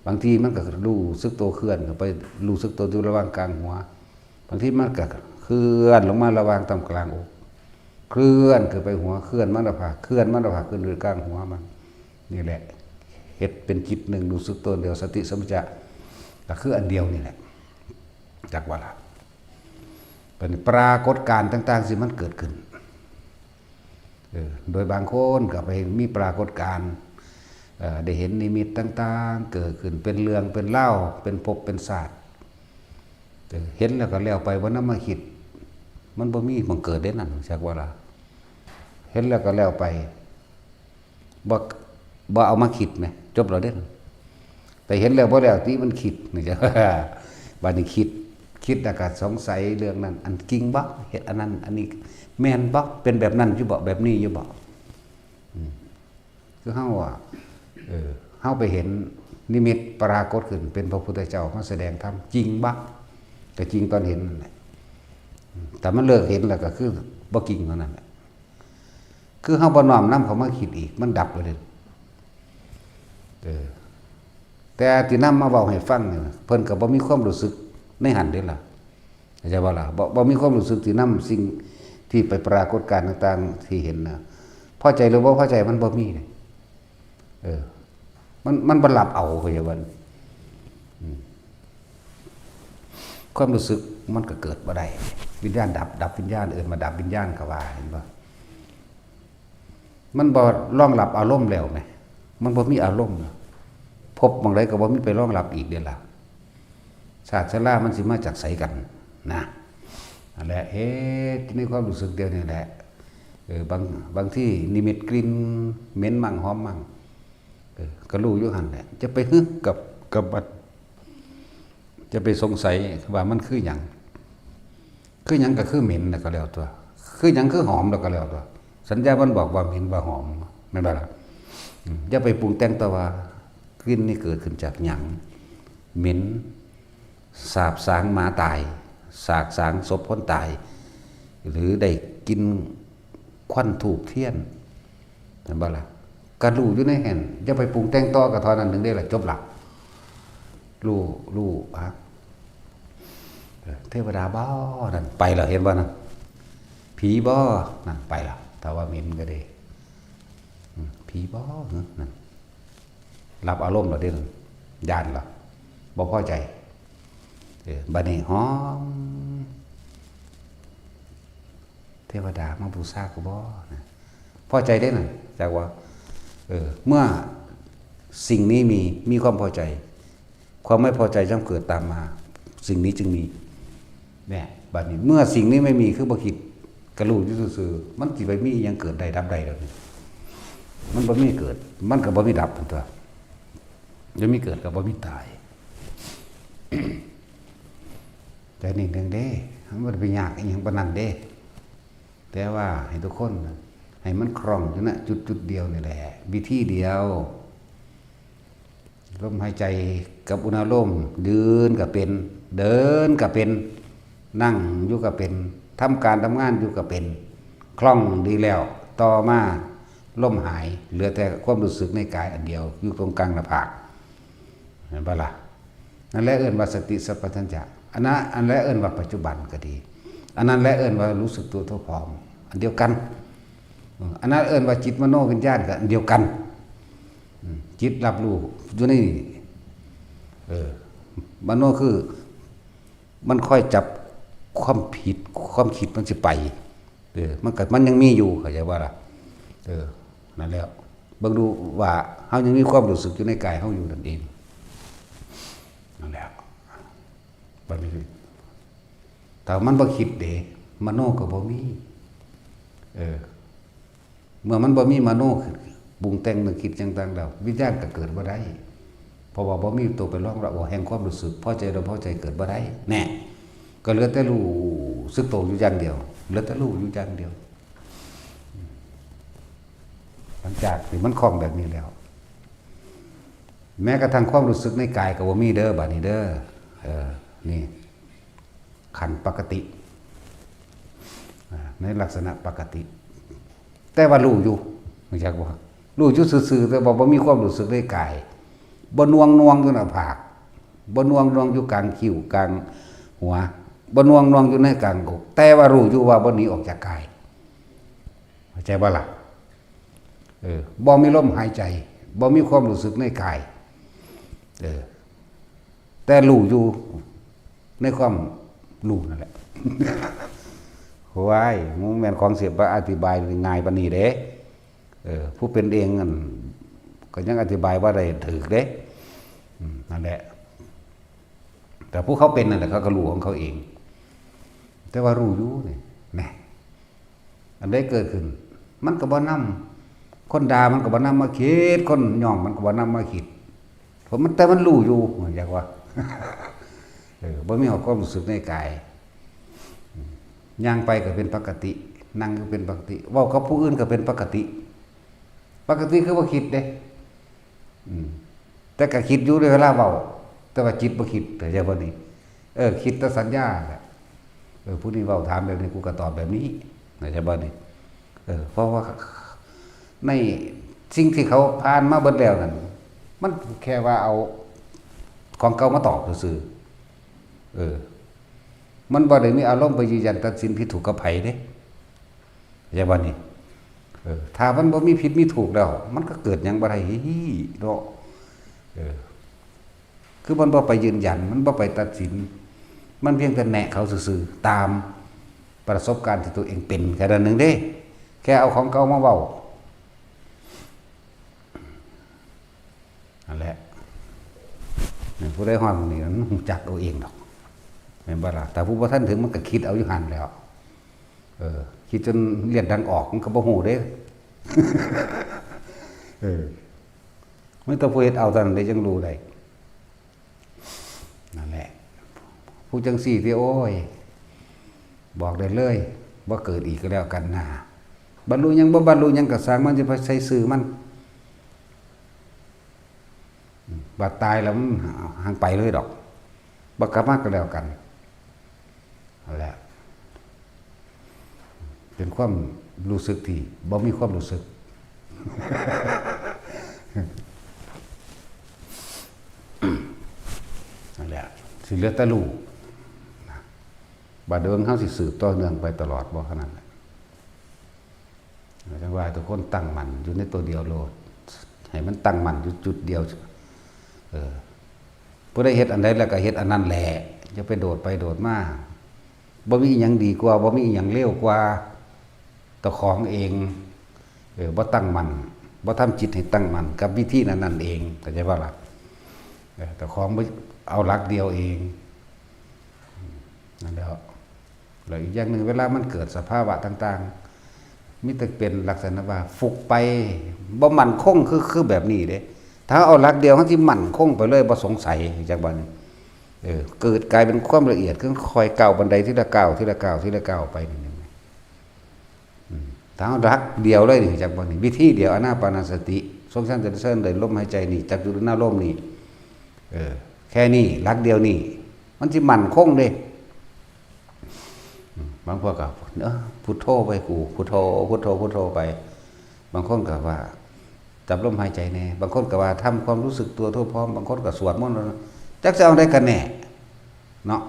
บางทีมันก็รู้สึกตัวเคลื่อนเข้าไป รู้สึกตัวอยู่ระหว่างกลางหัว บางทีมันก็เคลื่อนลงมาระหว่างตำกลางอก เคลื่อนขึ้นไปหัว เคลื่อนมาหน้าผาก เคลื่อนมาหน้าผากขึ้นไปกลางหัวมัน นี่แหละ เฮ็ดเป็นจิตหนึ่ง รู้สึกตัวเดียว สติสัมปชัญญะ ก็คืออันเดียวนี่แหละ จักว่าละ เป็นปรากฏการณ์ต่างๆ ที่มันเกิดขึ้น เออ โดยบางคนก็ไปมีปรากฏการณ์ เอ่อ ได้เห็นนิมิตต่างๆ เกิดขึ้น เป็นเรื่องเป็นเล่าว เป็นภพเป็นชาติ เออ เห็นแล้วก็แล้วไป บ่นำมาคิด มันบ่มีหม่องเกิดเด้นั่น จักว่าละ เห็นแล้วก็แล้วไป บ่ บ่เอามาคิดแหม จบแล้วเด้ แต่เห็นแล้วบ่แล้วติ มันคิดนี่จ้ะ บัดนี้คิด คิดแล้วก็สงสัยเรื่องนั้น อันจริงบ่ เฮ็ดอันนั้น อันนี้แม่นบ่ เป็นแบบนั้นอยู่บ่ แบบนี้อยู่บ่ อืม คือเฮาอะ เออ เฮาไปเห็นนิมิตปรากฏขึ้น เป็นพระพุทธเจ้ามาแสดงธรรม จริงบ่ ก็จริงตอนเห็นนั่นแหละ อืม แต่มันเลิกเห็นแล้วก็คือบ่จริงเท่านั้นแหละ คือเฮาบ่น้อมนำเข้ามาคิดอีก มันดับไปเลย เออ แต่ที่นำมาเว้าให้ฟังนี่ เพิ่นก็บ่มีความรู้สึกในหั้นเด้ล่ะ เข้าใจบ่ล่ะ บ่ บ่มีความรู้สึกที่นำสิ่งที่ไปปรากฏการณ์ต่างๆ ที่เห็นนะ พอใจหรือบ่พอใจมันบ่มีเลย เออ มัน มันบ่รับเอา เข้าใจบ่ อืม ความรู้สึกมันก็เกิดบ่ได้ วิญญาณดับ ดับวิญญาณ เอิ้นว่าดับวิญญาณก็ว่า เห็นบ่ มันบ่รองรับอารมณ์แล้วแหม มันบ่มีอารมณ์ ภพหม่องใดก็บ่มีไปรองรับอีกเด้ล่ะ ชาติชรามันสิมาจากไสกัน นะ นั่นแหละ เฮ็ดในความรู้สึกเดียวนี่แหละ เออ บาง บางทีนิมิตกลิ่นเหม็นมั่งหอมมั่ง เออ ก็รู้อยู่หั่นแหละ จะไปฮึกกับ กับมัน จะไปสงสัยว่ามันคือหยัง คือหยังก็คือเหม็นแล้วก็แล้วตัว คือหยังคือหอมแล้วก็แล้วตัว สัญญามันบอกว่าเหม็นว่าหอม แม่นบ่ล่ะ อืม อย่าไปปรุงแต่งต่อว่ากลิ่นนี่เกิดขึ้นจากหยัง เหม็น สาบสางหมาตาย สาบสางศพคนตาย หรือได้กลิ่น ควันธูปเทียน เห็นบ่ล่ะ ก็รู้อยู่ในหั้น อย่าไปปรุงแต่งต่อ ก็เท่านั้นหนึ่งเด้ล่ะ จบละ รู้ รู้ ฮะ เออ เทวดาบ่ นั่นไปแล้ว เห็นบ่นั่น ผีบ่ นั่นไปแล้ว ถ้าว่าเหม็นก็ดี อืม ผีบ่ นั่น รับอารมณ์แล้วเด้ ย้านแล้ว บ่พอใจ เออ บัดนี้หอม เทวดามาบูชากูบ่ นะ พอใจเด้นั่น จักว่า เออ เมื่อสิ่งนี้มี มีความพอใจ ความไม่พอใจย่อมเกิดตามมา สิ่งนี้จึงมี เนี่ย บัดนี้ เมื่อสิ่งนี้ไม่มี คือบ่คิด ก็รู้อยู่ซื่อๆ มันสิไปมีอิหยังเกิดได้ดับได้แล้วนี่ มันบ่มีเกิด มันก็บ่มีดับหั่นตั๊ว บ่มีเกิดก็บ่มีตาย ใจนิ่งๆเด้ มันบ่ได้ไปยากอิหยังปานนั้นเด้ แต่ว่าให้ทุกคนให้มันคล่องอยู่นะจุดๆเดียวนี่แหละ วิธีเดียว ลมหายใจกับอุณาโลม ยืนก็เป็น เดินก็เป็น นั่งอยู่ก็เป็น ทำการทำงานอยู่ก็เป็น คล่องดีแล้ว ต่อมาลมหาย เหลือแต่ความรู้สึกในกายอันเดียว อยู่ตรงกลางหน้าผาก เห็นบ่ล่ะ นั่นแหละเอิ้นว่าสติสัมปชัญญะ อันนั้น อันแหละเอิ้นว่าปัจจุบันก็ดี อันนั้นแหละเอิ้นว่ารู้สึกตัวทั่วพร้อม อันเดียวกัน อืม อันนั้นเอิ้นว่าจิตมโนวิญญาณก็อันเดียวกัน อืม จิตรับรู้อยู่ในนี่ เออ มโนคือ มันคอยจับความผิด ความคิดมันสิไป เออ มันก็ มันยังมีอยู่ เข้าใจบ่ล่ะ เออ นั่นแหละ เบิ่งดูว่าเฮายังมีความรู้สึกอยู่ในกายเฮาอยู่นั่นเอง นั่นแหละ บัดนี้ ถ้ามันบ่คิดเด้ มโนก็บ่มี เออ เมื่อมันบ่มีมโนปรุงแต่งนึกคิดหยังต่างแล้ว วิญญาณก็เกิดบ่ได้ เพราะว่าบ่มีตัวไปรองรับ แห่งความรู้สึก พอใจบ่พอใจเกิดบ่ได้ แน่ ก็เหลือแต่รู้สึกตัวอยู่อย่างเดียว เหลือแต่รู้อยู่อย่างเดียว หลังจากที่มันคล่องแบบนี้แล้ว แม้กระทั่งความรู้สึกในกายก็บ่มีเด้อ บัดนี้เด้อ เออ นี่ ขันธ์ปกติ อ่า ในลักษณะปกติ แต่ว่ารู้อยู่ รู้จักบ่ รู้อยู่ซื่อๆ แต่ว่าบ่มีความรู้สึกในกาย บ่หน่วงๆอยู่หน้าผาก บ่หน่วงๆอยู่กลางคิ้ว กลางหัว บ่หน่วงๆอยู่ในกลางอก แต่ว่ารู้อยู่ว่าบ่หนีออกจากกาย เข้าใจบ่ล่ะ เออ บ่มีลมหายใจ บ่มีความรู้สึกในกาย เออ แต่รู้อยู่ในความรู้นั่นแหละ โอ้ย มันแม่นของสิไปอธิบายง่ายปานนี้เด้ เออ ผู้เป็นเองนั่น ก็ยังอธิบายบ่ได้ถูกเด้ อืม นั่นแหละ แต่ผู้เขาเป็นนั่นแหละ เขาก็รู้ของเขาเอง แต่ว่ารู้อยู่นี่ แน่ อันใดเกิดขึ้น มันก็บ่นำ คนด่ามันก็บ่นำมาคิด คนย่องมันก็บ่นำมาคิด เพราะมัน แต่มันรู้อยู่ เหมือนจักว่า เออ บ่มีความรู้สึกในกาย ย่างไปก็เป็นปกติ นั่งก็เป็นปกติ เว้ากับผู้อื่นก็เป็นปกติ ปกติคือบ่คิดเด้ อืม แต่ก็คิดอยู่ในเวลาเว้า แต่ว่าจิตบ่คิด เข้าใจบ่นี่ เออ คิดแต่สัญญาแหละ เออ ผู้นี้เว้าถามแบบนี้ กูก็ตอบแบบนี้ เข้าใจบ่นี่ เออ เพราะว่าในสิ่งที่เขาผ่านมาเบิดแล้วนั่น มันแค่ว่าเอาของเก่ามาตอบซื่อๆ เออ มันบ่ได้มีอารมณ์ไปยืนยันตัดสินผิดถูกกับไผเด้ เข้าใจบ่นี่ เออ ถ้ามันบ่มีผิดมีถูกแล้ว มันก็เกิดหยังบ่ได้เนาะ เออ คือมันบ่ไปยืนยัน มันบ่ไปตัดสิน มันเพียงแต่แนะเขาซื่อๆ ตามประสบการณ์ที่ตัวเองเป็นแค่นั้นหนึ่งเด้ แค่เอาของเก่ามาเว้า นั่นแหละ ผู้ใดฮอดหม่องนี้มันรู้จักเอาเองดอก แม่นบ่ล่ะ แต่ผู้บ่ทันถึงมันก็คิดเอาอยู่หั่นแหล้ว เออ คิดจนเลือดดังออกมันก็บ่ฮู้เด้ เออ มีแต่ผู้เฮ็ดเอาเท่านั้นเด้จั่งรู้ได้ นั่นแหละ ผู้จั่งซี้ที่ โอ้ย บอกได้เลย บ่เกิดอีกก็แล้วกันนะ บรรลุหยังบ่บรรลุหยังก็ซ่างมัน จะไปใส่ซื่อมัน บัดตายแล้วมันห่างไปเลยดอก บ่กลับมาก็แล้วกัน นั่นแหละ เป็นความ รู้สึกที่บ่มีความรู้สึก นั่นแหละ สิเหลือแต่รู้นะ บาดเดิงเฮาสิสืบต่อเนื่องไปตลอดบ่เท่านั้นแหละ จังว่าทุกคนตั้งมั่นอยู่ในตัวเดียวโลด ให้มันตั้งมั่นอยู่จุดเดียว เออ ผู้ใดเฮ็ดอันใดแล้วก็เฮ็ดอันนั้นแหละ อย่าไปโดดไปโดดมา บ่มีอิหยังดีกว่า บ่มีอิหยังเลวกว่า เจ้าของเอง เออ บ่ตั้งมั่น บ่ทำจิตให้ตั้งมั่นกับวิธีนั้นๆเอง เข้าใจบ่ล่ะ เออ เจ้าของบ่เอาหลักเดียวเอง นั่นแหละ แล้วอีกอย่างหนึ่ง เวลามันเกิดสภาวะต่างๆ มีแต่เป็นลักษณะว่าฟุกไป บ่มั่นคง คือ คือแบบนี้เด้ ถ้าเอาหลักเดียว มันสิมั่นคงไปเลย บ่สงสัย จักบ่นี่ เออ เกิดกลายเป็นความละเอียด คือค่อยก้าวบันไดทีละก้าว ทีละก้าว ทีละก้าวไปนี่ อืม ถ้าเอาหลักเดียวเลยนี่ จักบ่นี่ วิธีเดียว อานาปานสติ ทรงฌานจนเชิญเลย ลมหายใจนี่ จักอยู่ในลมนี่ เออ แค่นี้ หลักเดียวนี่ มันสิมั่นคงเด้ อืม บางพวกก็ เออ พุทโธไปกู พุทโธ พุทโธ พุทโธไป บางคนก็ว่า จับลมหายใจแน่ บางคนก็ว่าทำความรู้สึกตัวทั่วพร้อม บางคนก็สวดมนต์ จักสิเอาได้กันแน่ เนาะ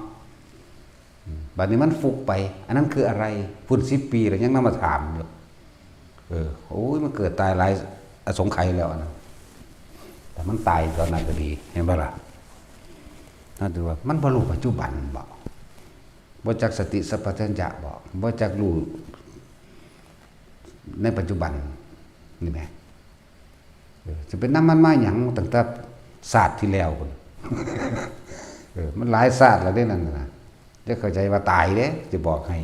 อืม บัดนี้มันฟุกไป อันนั้นคืออะไร พุ้นสิบปีแล้วยังนำมาถามอยู่ เออ โอ้ย มันเกิดตายหลายอสงไขยแล้วอันนั้น แต่มันตายตอนนั้นก็ดี เห็นบ่ล่ะ นั่นถือว่ามันบ่รู้ปัจจุบันบ่ บ่จักสติสัมปชัญญะบ่ บ่จักรู้ในปัจจุบัน นี่แหม เออ จะเป็นน้ำมันมาหยังตั้งแต่ชาติที่แล้วพุ้น เออ มันหลายชาติแล้วเด้นั่นน่ะ จะเข้าใจว่าตายเด้ จะบอกให้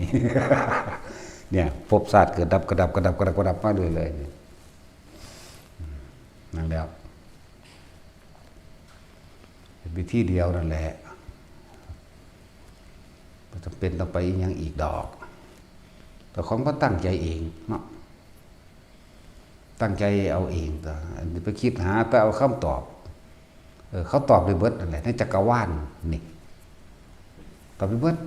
เนี่ย ภพชาติเกิดดับ กระดับ กระดับ กระดับ กระดับมาเรื่อยๆ นี่ นั่นแล้ว เป็นวิธีเดียวนั่นแหละ บ่จำเป็นต้องไปอิหยังอีกดอก แต่ของก็ตั้งใจเองเนาะ ตั้งใจเอาเองตัว อันนี้ไปคิดหาแต่เอาคำตอบ เออ เขาตอบได้เบิดนั่นแหละ ในจักรวาลนี่ ตอบได้เบิด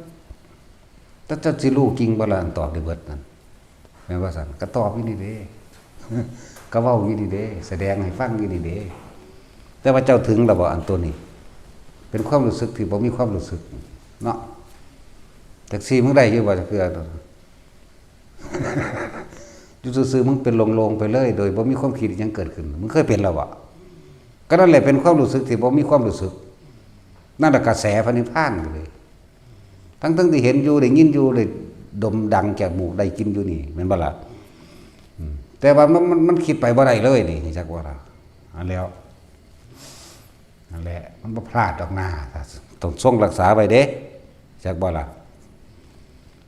แต่เจ้าสิรู้จริงบ่ล่ะ อันตอบได้เบิดนั่น แม่นว่าซั่น ก็ตอบอยู่นี่เด้ ก็เว้าอยู่นี่เด้ แสดงให้ฟังอยู่นี่เด้ แต่ว่าเจ้าถึงแล้วบ่ อันตัวนี้ เป็นความรู้สึกที่บ่มีความรู้สึก เนาะ จักซี่มึงได้อยู่บ่จักเทื่อ อยู่ซื่อๆ มึงเป็นโล่งๆ ไปเลย โดยบ่มีความคิดอิหยังเกิดขึ้น มึงเคยเป็นแล้วบ่ ก็นั่นแหละเป็นความรู้สึกที่บ่มีความรู้สึก นั่นแหละกระแสพระนิพพานเลย ทั้งๆ ที่เห็นอยู่ ได้ยินอยู่ ได้ดมดังจมูก ได้กินอยู่นี่ แม่นบ่ล่ะ อืม แต่ว่ามัน มัน มันคิดไปบ่ได้เลยนี่ จักว่าล่ะ อันแล้ว นั่นแหละ มันบ่พลาดดอกนา ต้องทรงรักษาไว้เด้ จักบ่ล่ะ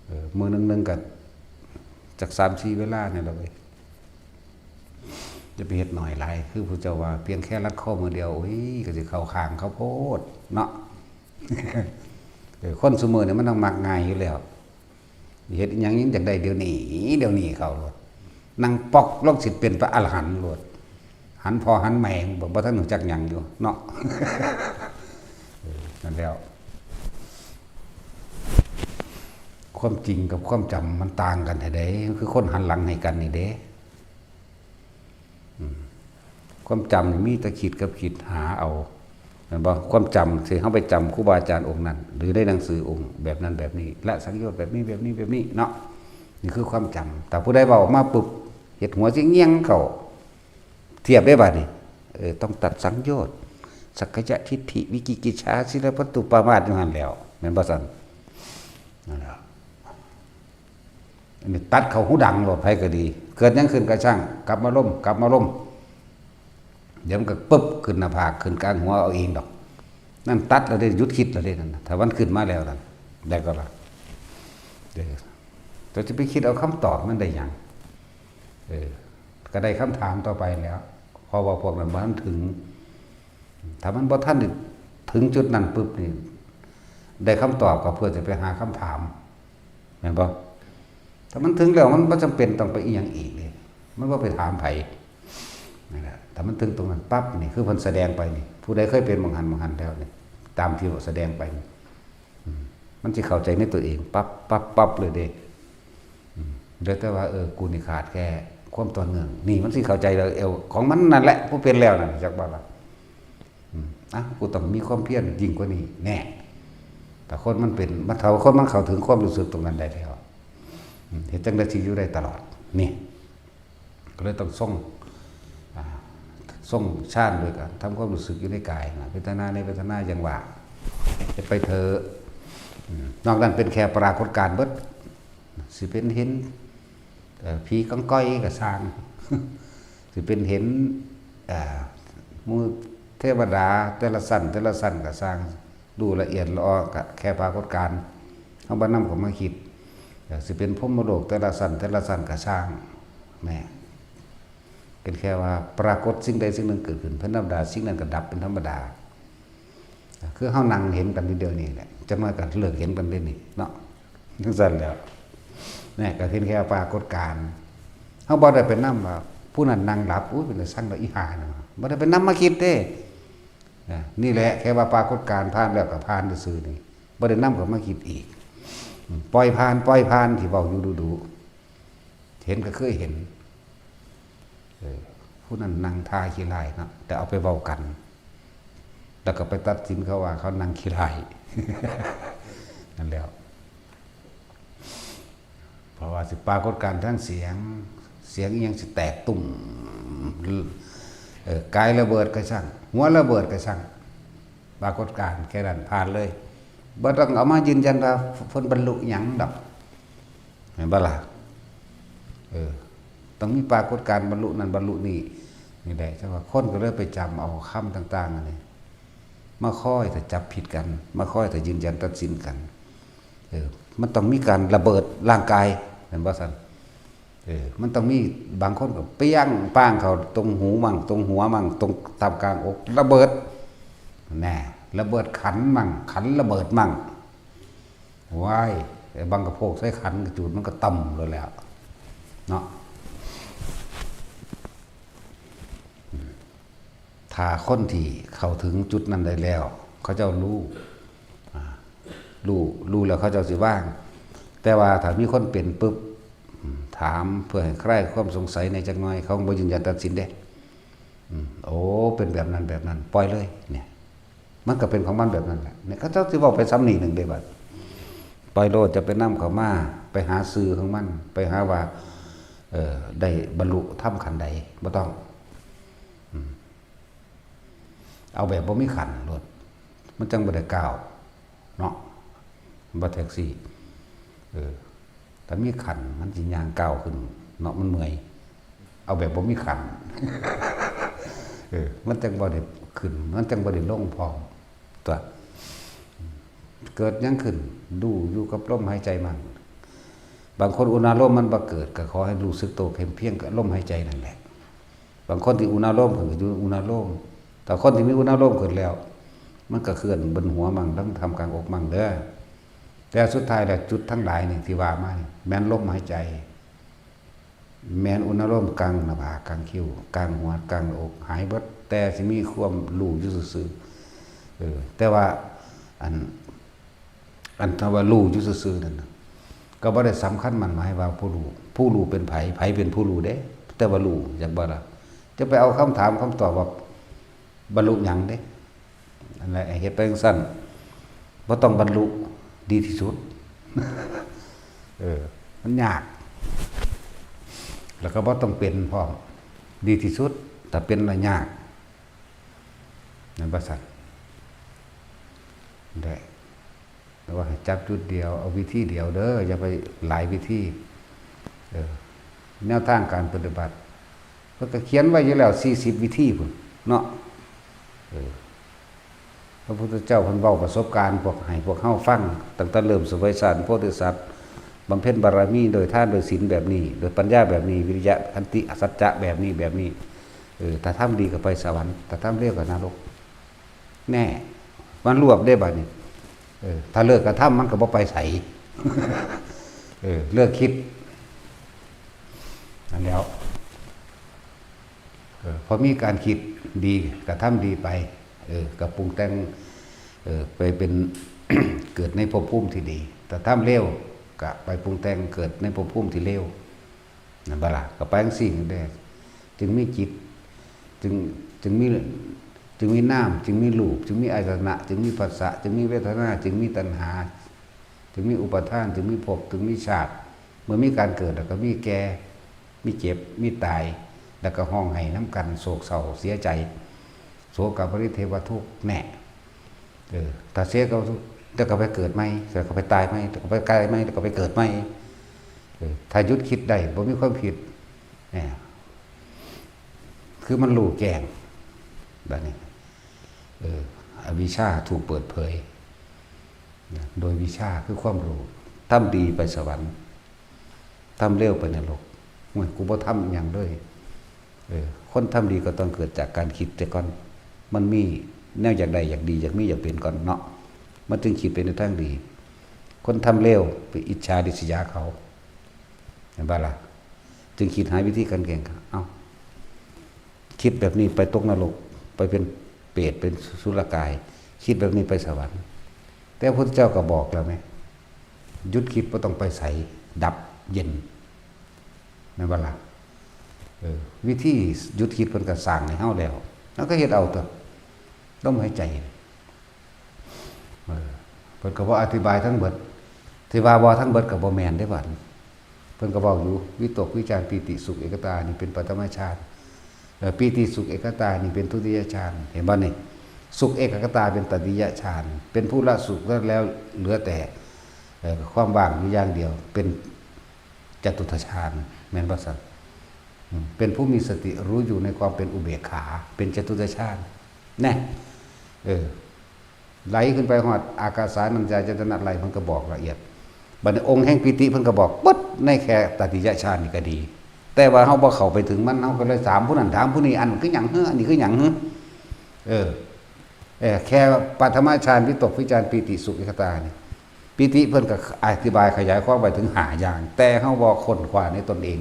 เออ มื้อหนึ่งๆ ก็จักสามสี่เวลาเนี่ยล่ะเว้ย จะไปเฮ็ดน้อยหลาย คือพระเจ้าว่า เพียงแค่รัดข้อมือเดียว โอ้ย ก็สิเข้าข้างเขาโพดเนาะ เออ คนซุมื้อนี่มันต้องมักง่ายอยู่แล้ว เฮ็ดอิหยังยังอยากได้เดี๋ยวนี้ เดี๋ยวนี้เข้าโลด นั่งป๊อกลงสิเป็นพระอรหันต์โลด หันพ่อหันแม่บ่ บ่ทันรู้จักหยังอยู่เนาะ เออ นั่นแล้ว ความจริงกับความจำมันต่างกันแท้เด้ คือคนหันหลังให้กันนี่เด้ อืม ความจำนี่มีแต่คิดกับคิดหาเอา แม่นบ่ ความจำ สิเฮาไปจำครูบาอาจารย์องค์นั้น หรือในหนังสือองค์แบบนั้นแบบนี้ ละสังโยชน์แบบนี้ แบบนี้ แบบนี้เนาะ นี่คือความจำ แต่ผู้ใดเว้าออกมาปุ๊บ เฮ็ดหัวสิเงี่ยงเข้า เทียบได้บัดนี้ เออ ต้องตัดสังโยชน์ สักกายทิฏฐิ วิจิกิจฉา ศีลพัตตุปามาสอยู่หั่นแล้ว แม่นบ่ซั่น นั่นแหละ อันนี้ตัดเข้าหูดังโลด ไผก็ดี เกิดหยังขึ้นก็ช่าง กลับมาลม กลับมาลม เดี๋ยวมันก็ปึ๊บขึ้นหน้าผาก ขึ้นกลางหัวเอาเองดอก นั่นตัดแล้วเด้ หยุดคิดแล้วเด้นั่นน่ะ ถ้ามันขึ้นมาแล้วนั่น ได้ก็ละ เด้อ แต่จะไปคิดเอาคำตอบมันได้หยัง เออ ก็ได้คำถามต่อไปแล้ว เพราะว่าพวกนั้นบ่ทันถึง ถ้ามันบ่ทันถึงจุดนั้นปุ๊บนี่ ได้คำตอบก็เพื่อจะไปหาคำถาม แม่นบ่ ถ้ามันถึงแล้วมันบ่จำเป็นต้องไปอิหยังอีกเลย มันบ่ไปถามไผ นั่นแหละ ถ้ามันถึงตรงนั้นปั๊บนี่ คือเพิ่นแสดงไปนี่ ผู้ใดเคยเป็นหม่องหั้นหม่องหั้นแล้วนี่ ตามที่แสดงไปนี่ อืม มันสิเข้าใจในตัวเอง ปั๊บ ปั๊บ ปั๊บเลยเด้ อืม เหลือแต่ว่า เออ กูนี่ขาดแค่ความต่อเนื่อง นี่มันสิเข้าใจแล้ว เออ ของมันนั่นแหละ ผู้เป็นแล้วนั่น จักว่าล่ะ อืม อ่ะ กูต้องมีความเพียรยิ่งกว่านี้ แน่ แต่คนมันเป็น มัน ถ้าคนมันเข้าถึงความรู้สึกตรงนั้นได้แล้ว อืม เฮ็ดจั่งใดสิอยู่ได้ตลอด นี่ ก็เลยต้องทรง อ่า ทรงฌานด้วยกัน ทำความรู้สึกอยู่ในกายนะ เวทนาในเวทนายังว่า จะไปเถอะ อืม นอกนั้นเป็นแค่ปรากฏการณ์เบิด สิเป็นเห็น เอ่อ ผีกองกอยก็ซ่าง สิเป็นเห็น เอ่อ หมู่เทวดาแต่ละชั้น แต่ละชั้นก็ซ่าง รู้ละเอียดละออก็แค่ปรากฏการณ์ เฮาบ่นำเข้ามาคิด เอ่อ สิเป็นพรหมโลกแต่ละชั้น แต่ละชั้นก็ซ่าง แหม เป็นแค่ว่าปรากฏสิ่งใดสิ่งหนึ่งเกิดขึ้นเป็นธรรมดา สิ่งนั้นก็ดับเป็นธรรมดา คือเฮานั่งเห็นกันอยู่เดี๋ยวนี้แหละ จักหน่อยก็เลิกเห็นกันเด้นี่เนาะ จั่งซั้นแหล้ว นี่ก็เห็นแค่ปรากฏการณ์ เฮาบ่ได้ไปนำว่า ผู้นั้นนั่งหลับ อุ้ย เป็นตาซังดอกอีห่านั่น บ่ได้ไปนำมาคิดเด้ นะ นี่แหละ แค่ว่าปรากฏการณ์ผ่านแล้วก็ผ่านซื่อๆนี่ บ่ได้นำเข้ามาคิดอีก อืม ปล่อยผ่าน ปล่อยผ่าน ที่เว้าอยู่ดูๆ เห็นก็เคยเห็น เออ ผู้นั้นนั่งท่าขี้ร้ายเนาะ แต่เอาไปเว้ากัน แล้วก็ไปตัดสินเขาว่าเขานั่งขี้ร้าย นั่นแหล้ว เพราะว่าสิปรากฏการณ์ทางเสียง เสียงอิหยังสิแตกตุ้ม เออ กายระเบิดก็ช่าง หัวระเบิดก็ช่าง ปรากฏการณ์แค่นั้นผ่านเลย บ่ต้องเอามายืนยันว่าเพิ่นบรรลุหยังดอก เห็นบ่ล่ะ เออ ต้องมีปรากฏการณ์บรรลุนั่นบรรลุนี่ นี่แหละ จังว่าคนก็เลยไปจำเอาคำต่างๆ อันนี้ มาคอยถ้าจับผิดกัน มาคอยถ้ายืนยันตัดสินกัน เออ มันต้องมีการระเบิดร่างกาย เห็นบ่ซั่น เออ มันต้องมีบางคนก็เปี้ยงป้างเข้าตรงหูมั่ง ตรงหัวมั่ง ตรงท่ามกลางอก ระเบิด แน่ ระเบิดขันมั่ง ขันระเบิดมั่ง ว้าย ไอ้บังกะโพกใส่ขันกระจูดมันก็ต่ำเลยแหล้ว เนาะ ถ้าคนที่เข้าถึงจุดนั้นได้แล้ว เขาเจ้ารู้ อ่า รู้ รู้แล้วเขาเจ้าสิวาง แต่ว่าถ้ามีคนเป็นปุ๊บ อืม ถามเพื่อให้คลายความสงสัยในจักหน่อย เขาบ่ยืนยันตัดสินเด้ อืม โอ้ เป็นแบบนั้นแบบนั้น ปล่อยเลย เนี่ย มันก็เป็นของมันแบบนั้นแหละ เนี่ย เขาเจ้าสิเว้าไปซ้ำนี่หนึ่งเด้บัด ปล่อยโลด จะไปนำเข้ามา ไปหาซื่อของมัน ไปหาว่า เอ่อ ได้บรรลุธรรมขั้นใด บ่ต้อง อืม เอาแบบบ่มีขันโลด มันจังบ่ได้ก้าว เนาะ บ่แท็กซี่ เออ ถ้ามีขันมันสิย่างก้าวขึ้น เนาะ มันเมื่อย เอาแบบบ่มีขัน เออ มันจังบ่ได้ขึ้น มันจังบ่ได้ลงพร้อม ตัว เกิดหยังขึ้น ดูอยู่กับลมหายใจมัน บางคนอุณาโลมมันบ่เกิด ก็ขอให้รู้สึกตัวเพียง เพียงกับลมหายใจนั่นแหละ บางคนที่อุณาโลมขึ้นก็อยู่อุณาโลม แต่คนที่มีอุณาโลมขึ้นแล้ว มันก็เคลื่อนบนหัวมั่ง ทั้งท่ามกลางอกมั่งเด้อ แต่สุดท้ายแล้วจุดทั้งหลายนี่ที่ว่ามานี่ แม่นลมหายใจ แม่นอุณาโลมกลางหน้าผาก กลางคิ้ว กลางหัว กลางหน้าอก หายเบิด แต่สิมีความรู้อยู่ซื่อๆ เออ แต่ว่าอัน อันถ้าว่ารู้อยู่ซื่อๆนั่นน่ะ ก็บ่ได้สำคัญมั่นหมายว่าผู้รู้ ผู้รู้เป็นไผ ไผเป็นผู้รู้เด้ แต่ว่ารู้ จักบ่ล่ะ จะไปเอาคำถามคำตอบว่าบรรลุหยังเด้ อันนั้นเฮ็ดไปจั่งซั้น บ่ต้องบรรลุ ดีที่สุด เออ มันยาก แล้วก็บ่ต้องเป็นพร้อม ดีที่สุด ถ้าเป็นแล้วยาก นั่นว่าซั่น ได้ แต่ว่าให้จับจุดเดียว เอาวิธีเดียวเด้อ อย่าไปหลายวิธี เออ แนวทางการปฏิบัติ เพิ่นก็เขียนไว้อยู่แล้ว สี่สิบวิธีพุ้นเนาะ เออ พระพุทธเจ้าเพิ่นเว้าประสบการณ์พวก ให้พวกเฮาฟัง ตั้งแต่เริ่มเสวยฌานโพธิสัตว์ บำเพ็ญบารมีโดยทานโดยศีลแบบนี้ โดยปัญญาแบบนี้ วิริยะ ขันติ สัจจะแบบนี้ แบบนี้ เออ ถ้าทำดีก็ไปสวรรค์ ถ้าทำเลวก็นรก แน่ มันรวบได้บัดนี้ เออ ถ้าเลิกกระทำมันก็บ่ไปไส เออ เลิกคิด นั่นแหล้ว เออ พอมีการคิดดี กระทำดีไป เออ ก็ปรุงแต่ง เออ ไปเป็น เกิดในภพภูมิที่ดี ถ้าทำเลว ก็ไปปรุงแต่งเกิดในภพภูมิที่เลว นั่นบ่ล่ะ ก็ไปจั่งซี้แหละ จึงมีจิต จึง จึงมี จึงมีนาม จึงมีรูป จึงมีอายตนะ จึงมีผัสสะ จึงมีเวทนา จึงมีตัณหา จึงมีอุปาทาน จึงมีภพ จึงมีชาติ เมื่อมีการเกิดแล้วก็มีแก่ มีเจ็บ มีตาย แล้วก็ฮ้องไห้นำกัน โศกเศร้าเสียใจ โสกะปริเทวทุกข์แน่ เออ ถ้าเสียก็ แล้วก็ไปเกิดใหม่ แล้วก็ไปตายใหม่ แล้วก็ไปตายใหม่ แล้วก็ไปเกิดใหม่ เออ ถ้าหยุดคิดได้ บ่มีความคิด เนี่ย คือมันรู้แจ้ง บัดนี้ เออ อวิชชาถูกเปิดเผย โดยวิชชาคือความรู้ ทำดีไปสวรรค์ ทำเลวไปนรก โอ้ย กูบ่ทำหยังเลย เออ คนทำดีก็ต้องเกิดจากการคิดแต่ก่อน มันมีแนวอยากได้ อยากดี อยากมี อยากเป็นก่อนเนาะ มันจึงคิดไปในทางดี คนทำเลวไปอิจฉาริษยาเขา เห็นบ่ล่ะ จึงคิดหาวิธีการแก้ไข เอ้า คิดแบบนี้ไปตกนรก ไปเป็นเปรต เป็นสุรกาย คิดแบบนี้ไปสวรรค์ แต่พระพุทธเจ้าก็บอกแล้วไง หยุดคิดบ่ต้องไปไส ดับเย็น แม่นบ่ล่ะ เออ วิธีหยุดคิดเพิ่นก็สร้างให้เฮาแล้ว เฮาก็เฮ็ดเอาตั๊ว ลมหายใจ เออ เพิ่นก็บ่อธิบายทั้งเบิด ที่ว่าบ่ทั้งเบิดก็บ่แม่นเด้บัด เพิ่นก็เว้าอยู่ วิตก วิจาร ปีติ สุข เอกคตา นี่เป็นปฐมฌาน เอ่อ ปีติ สุข เอกคตา นี่เป็นทุติยฌาน เห็นบ่นี่ สุข เอกคตา เป็นตติยฌาน เป็นผู้ละสุขแล้วเหลือแต่ เอ่อ ความว่างอยู่อย่างเดียว เป็นจตุตถฌาน แม่นบ่ซั่น อืม เป็นผู้มีสติรู้อยู่ในความเป็นอุเบกขา เป็นจตุตถฌาน แน่ เออ ไหลขึ้นไปฮอดอากาสานัญจายตนะไหล เพิ่นก็บอกละเอียด บัดนี้องค์แห่งปีติเพิ่นก็บอกปึ๊ด ในแค่ตติยฌานนี่ก็ดี แต่ว่าเฮาบ่เข้าไปถึงมัน เฮาก็เลยถามผู้นั้นถามผู้นี้ อันคือหยังหือ อันนี้คือหยังหือ เออ เออ แค่ปฐมฌาน วิตก วิจาร ปีติ สุข เอกคตานี่ ปีติเพิ่นก็อธิบายขยายความไปถึงห้าอย่าง แต่เฮาบ่ค้นคว้าในตนเอง